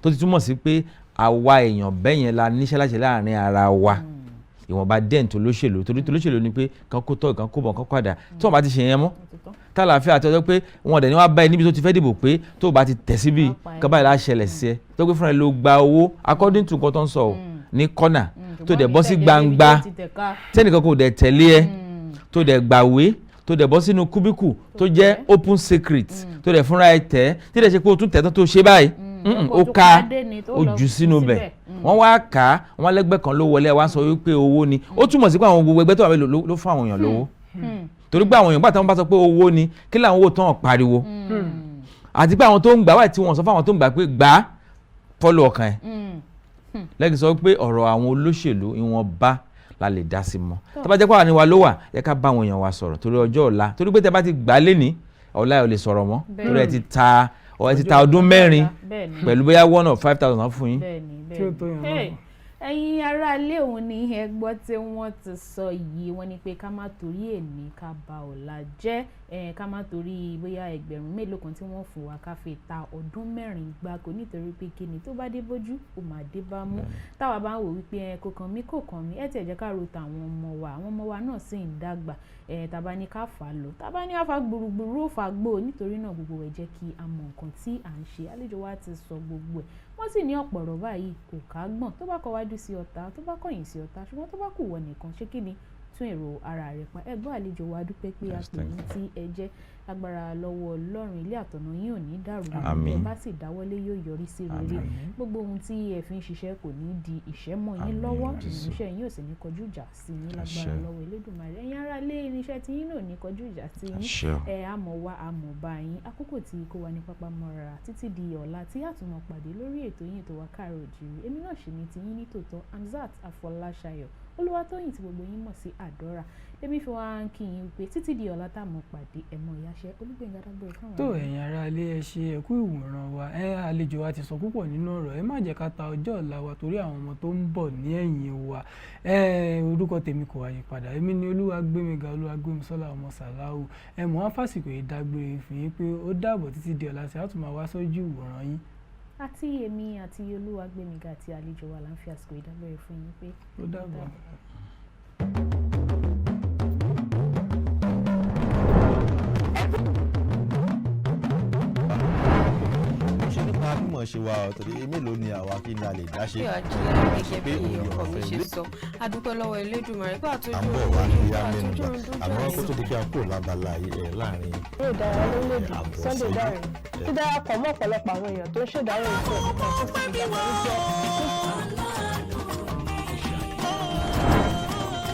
S3: tó ti túmọ̀ sí pé àwa èèyàn bẹ́yẹn la níṣẹ́ láṣẹ láàrin ara wa, ìwọ̀nba díẹ̀ tó lóṣèlú, torí tó lóṣèlú ni pé kan kó tọ́, kan kó bọ̀, kan padà tí wọ́n bá ti ṣe yẹn mọ́, tálàáfíà àti ọjọ́ pé wọn dẹ̀ ní wọ́n bá ẹ níbi tó ti fẹ́ dìbò, pé tó o bá ti tẹ̀ síbi kan báyìí la ṣẹlẹ̀ sí ẹ, tó pé fúnra ẹ ló gba owó according to nǹkan tó ń sọ o ní kọ́nà, tó dẹ̀ bọ́ sí gbangba, tẹ́nìkan kò dẹ̀ tẹ̀lé ẹ, tó dẹ̀ gbàwé, tó dẹ̀ bọ́ sínú cubicle tó jẹ́ open secret, tó dẹ̀ fúnra ẹ tẹ̀, tí dẹ̀ ṣe pé o tún tẹ̀ tán tó ṣe báyìí, ó ká ó jù sínú bẹ̀, wọ́n wá kà á, wọ́n lẹ́gbẹ́ kan ló wọlé, wá sọ wípé owó ni. Ó túmọ̀ sí pé àwọn gbogbo ẹgbẹ́ tó wà bẹ́ẹ̀ ló fún àwọn èèyàn lówó, torí pé àwọn èèyàn gbà tí wọ́n bá sọ pé owó ni, kí làwọn owó tán pariwo, àti pé àwọn tó ń gbà wà tí wọ́n sọ fún àwọn tó ń gbà pé gbà á fọ́lù ọkàn ẹ̀ lẹ́yìn sọ pé ọ̀rọ̀ àwọn olóṣèlú, ìwọ̀nba la lè dá sí mọ́. Tó bá jẹ́ pé àwọn ni wa ló wà, yẹ ká bá àwọn èèyàn wa sọ̀rọ̀ torí ọjọ́ ọ̀la, torí pé tẹ́ bá ti gbà á lénìí, ọ̀la ẹ̀ ò lè sọ̀rọ̀ mọ́, torí ẹ ti ta ọdún 4 pẹ̀lú bóyá 1 or 5,000 fún yín.
S2: Tí ó tó yàn náà.
S1: Ẹ̀yin aráalé, òun ni ẹ gbọ́ tí wọ́n ti sọ yìí. Wọ́n ní pé ká má torí èní ká ba ọ̀la jẹ́, ká má torí bóyá ẹgbẹ̀rún mélòó kan tí wọ́n fún wa ká fi ta ọdún 4 gbáko, nítorí pé kíni tó bá dé bójú, ó máa dé bá mú. Táwa bá ń wò wípé ẹ kò kàn mí, kò kàn mí, ẹ tiẹ̀ jẹ́ ká ro tàwọn ọmọ wa. Àwọn ọmọ wa náà sì ń dàgbà. Ẹ tàbá ní ká fà á lọ, tàbá ní àfa gbùrùgbùrù, ó fà gbó. Nítorí náà, gbogbo ẹ jẹ́ kí a mọ nǹkan tí à ń ṣe. Àlejò wa ti sọ gbogbo ẹ̀, wọ́n sì ní ọ̀pọ̀ ọ̀rọ̀ báyìí kò ká gbọ̀n, tó bá kọ wájú sí ọ̀tá, tó bá kọ̀yìn sí ọ̀tá, ṣùgbọ́n tó bá kù wọ nìkan, ṣé kí ni tún èrò ara rẹ̀ pa. Ẹ gbọ́, àlejò wa, dúpẹ́ pé a pè yín tí ẹ jẹ́. Agbára lọ́wọ́ Ọlọ́run, ilé àtọ̀nà yín ò ní dàrú.
S3: Àmín.
S1: Ẹ bá sì dáwọ́lé, yóò yọrí sí rere. Gbogbo ohun tí ẹ fi ń ṣiṣẹ́ kò ní di ìṣẹ́ mọ́ yín
S3: Àmín,
S1: lọ́wọ́.
S3: Jésù.
S1: Irinṣẹ́ yín ò sì ní kọjú ìjà sí yín lágbára
S3: Àṣẹ.
S1: lọ́wọ́ Elédùmarè. Ẹ̀yin ará ilé, irinṣẹ́ tí yín náà ò ní kọjú ìjà sí yín.
S3: Àṣẹ o.
S1: Ẹ àmọ̀ wá, àmọ̀ bá yín. Àkókò tí kò wá ní pápá mọ́ra títí di ọ̀la tí a tún máa pàdé lórí ètò yín, ètò wa, Káàárọ̀ Oòjíire. Èmi náà sì ní tiyín ní tòótọ́, Hamzat Afọláṣayọ̀ Olúwatóyìn, tí gbogbo yín mọ̀ sí Àdọ́rà, èmi fi wá ń kí yín pé títí di ọ̀la tá a mọ̀ pàdé. Ẹ̀mọ́ ìyáṣẹ́ Olúgbénga dágbére fún àwọn
S2: Tó
S1: ará.
S2: ẹ̀yin ará ilé, ẹ ṣe ẹ̀kú ìwòran wa. Ẹ àlejò wa ti sọ púpọ̀ nínú ọ̀rọ̀. Ẹ má jẹ́ ká ta ọjọ́ ọ̀la wa torí àwọn ọmọ tó ń bọ̀ ní ẹ̀yìn wa. Ẹ orúkọ tèmi kò wáyé padà, èmi ni Olúwagbémiga Olúwagbémisọ́lá ọmọ Sàláwù. Ẹ mọ̀ á fàsìkò yìí dágbére fún yín pé ó dàbọ̀ títí di ọ̀la tí a tún máa wá sójú ìwòran yín.
S1: Àti èmi àti Olúwagbémiga àti àlejò wa là ń fi àsìkò ìdágbére fún yín pé
S2: ó dàbọ̀.
S4: Ṣe nípa mímọ̀ ṣe wa ọ̀ torí mélòó ni àwa, kí ni a lè dá ṣe?
S5: Bí ọ̀jìnlẹ̀ gẹ́gẹ́
S4: Pé
S5: bí
S4: òye
S5: ọkọ mi
S4: ọ̀fẹ́
S5: ṣe
S4: ilé.
S5: sọ, a dúpẹ́ lọ́wọ́ Elédùmarè pé
S4: À
S5: àtúntò
S4: ń bọ̀ wá ní amẹ́nubà, àmọ́ kó tó di pé a kúrò lábala yìí ẹ̀ láàrin
S6: Eré ìdárayá lórílẹ̀‐èdè
S4: àbọ̀
S6: Sunday
S4: ìṣẹ́jú.
S6: Dare ti darapọ̀ mọ́ ọ̀pọ̀lọpọ̀ àwọn èèyàn tó ń ṣèdárò ikú ẹ̀ tó sì ti gbàgbọ́ wípé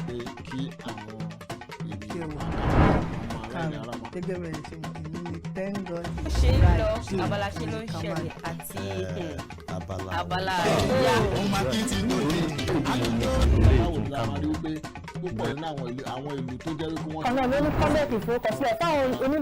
S7: Pé kí àwọn ènìyàn ọmọ aláìní ara máa
S8: Gẹ́gẹ́ bẹ́ẹ̀ ṣe mọ̀, èmi ni thank God.
S5: Bó ṣe ń lọ, abala ṣe ló ń ṣẹlẹ̀ àti
S4: abala
S5: abala àríyá.
S7: Báwo ni a máa rí wípé púpọ̀ nínú àwọn ìlú tó jẹ́ wípé wọ́n
S6: Kan náà ló ní kọ́mẹ̀tì ìforúkọsílẹ̀ fáwọn oní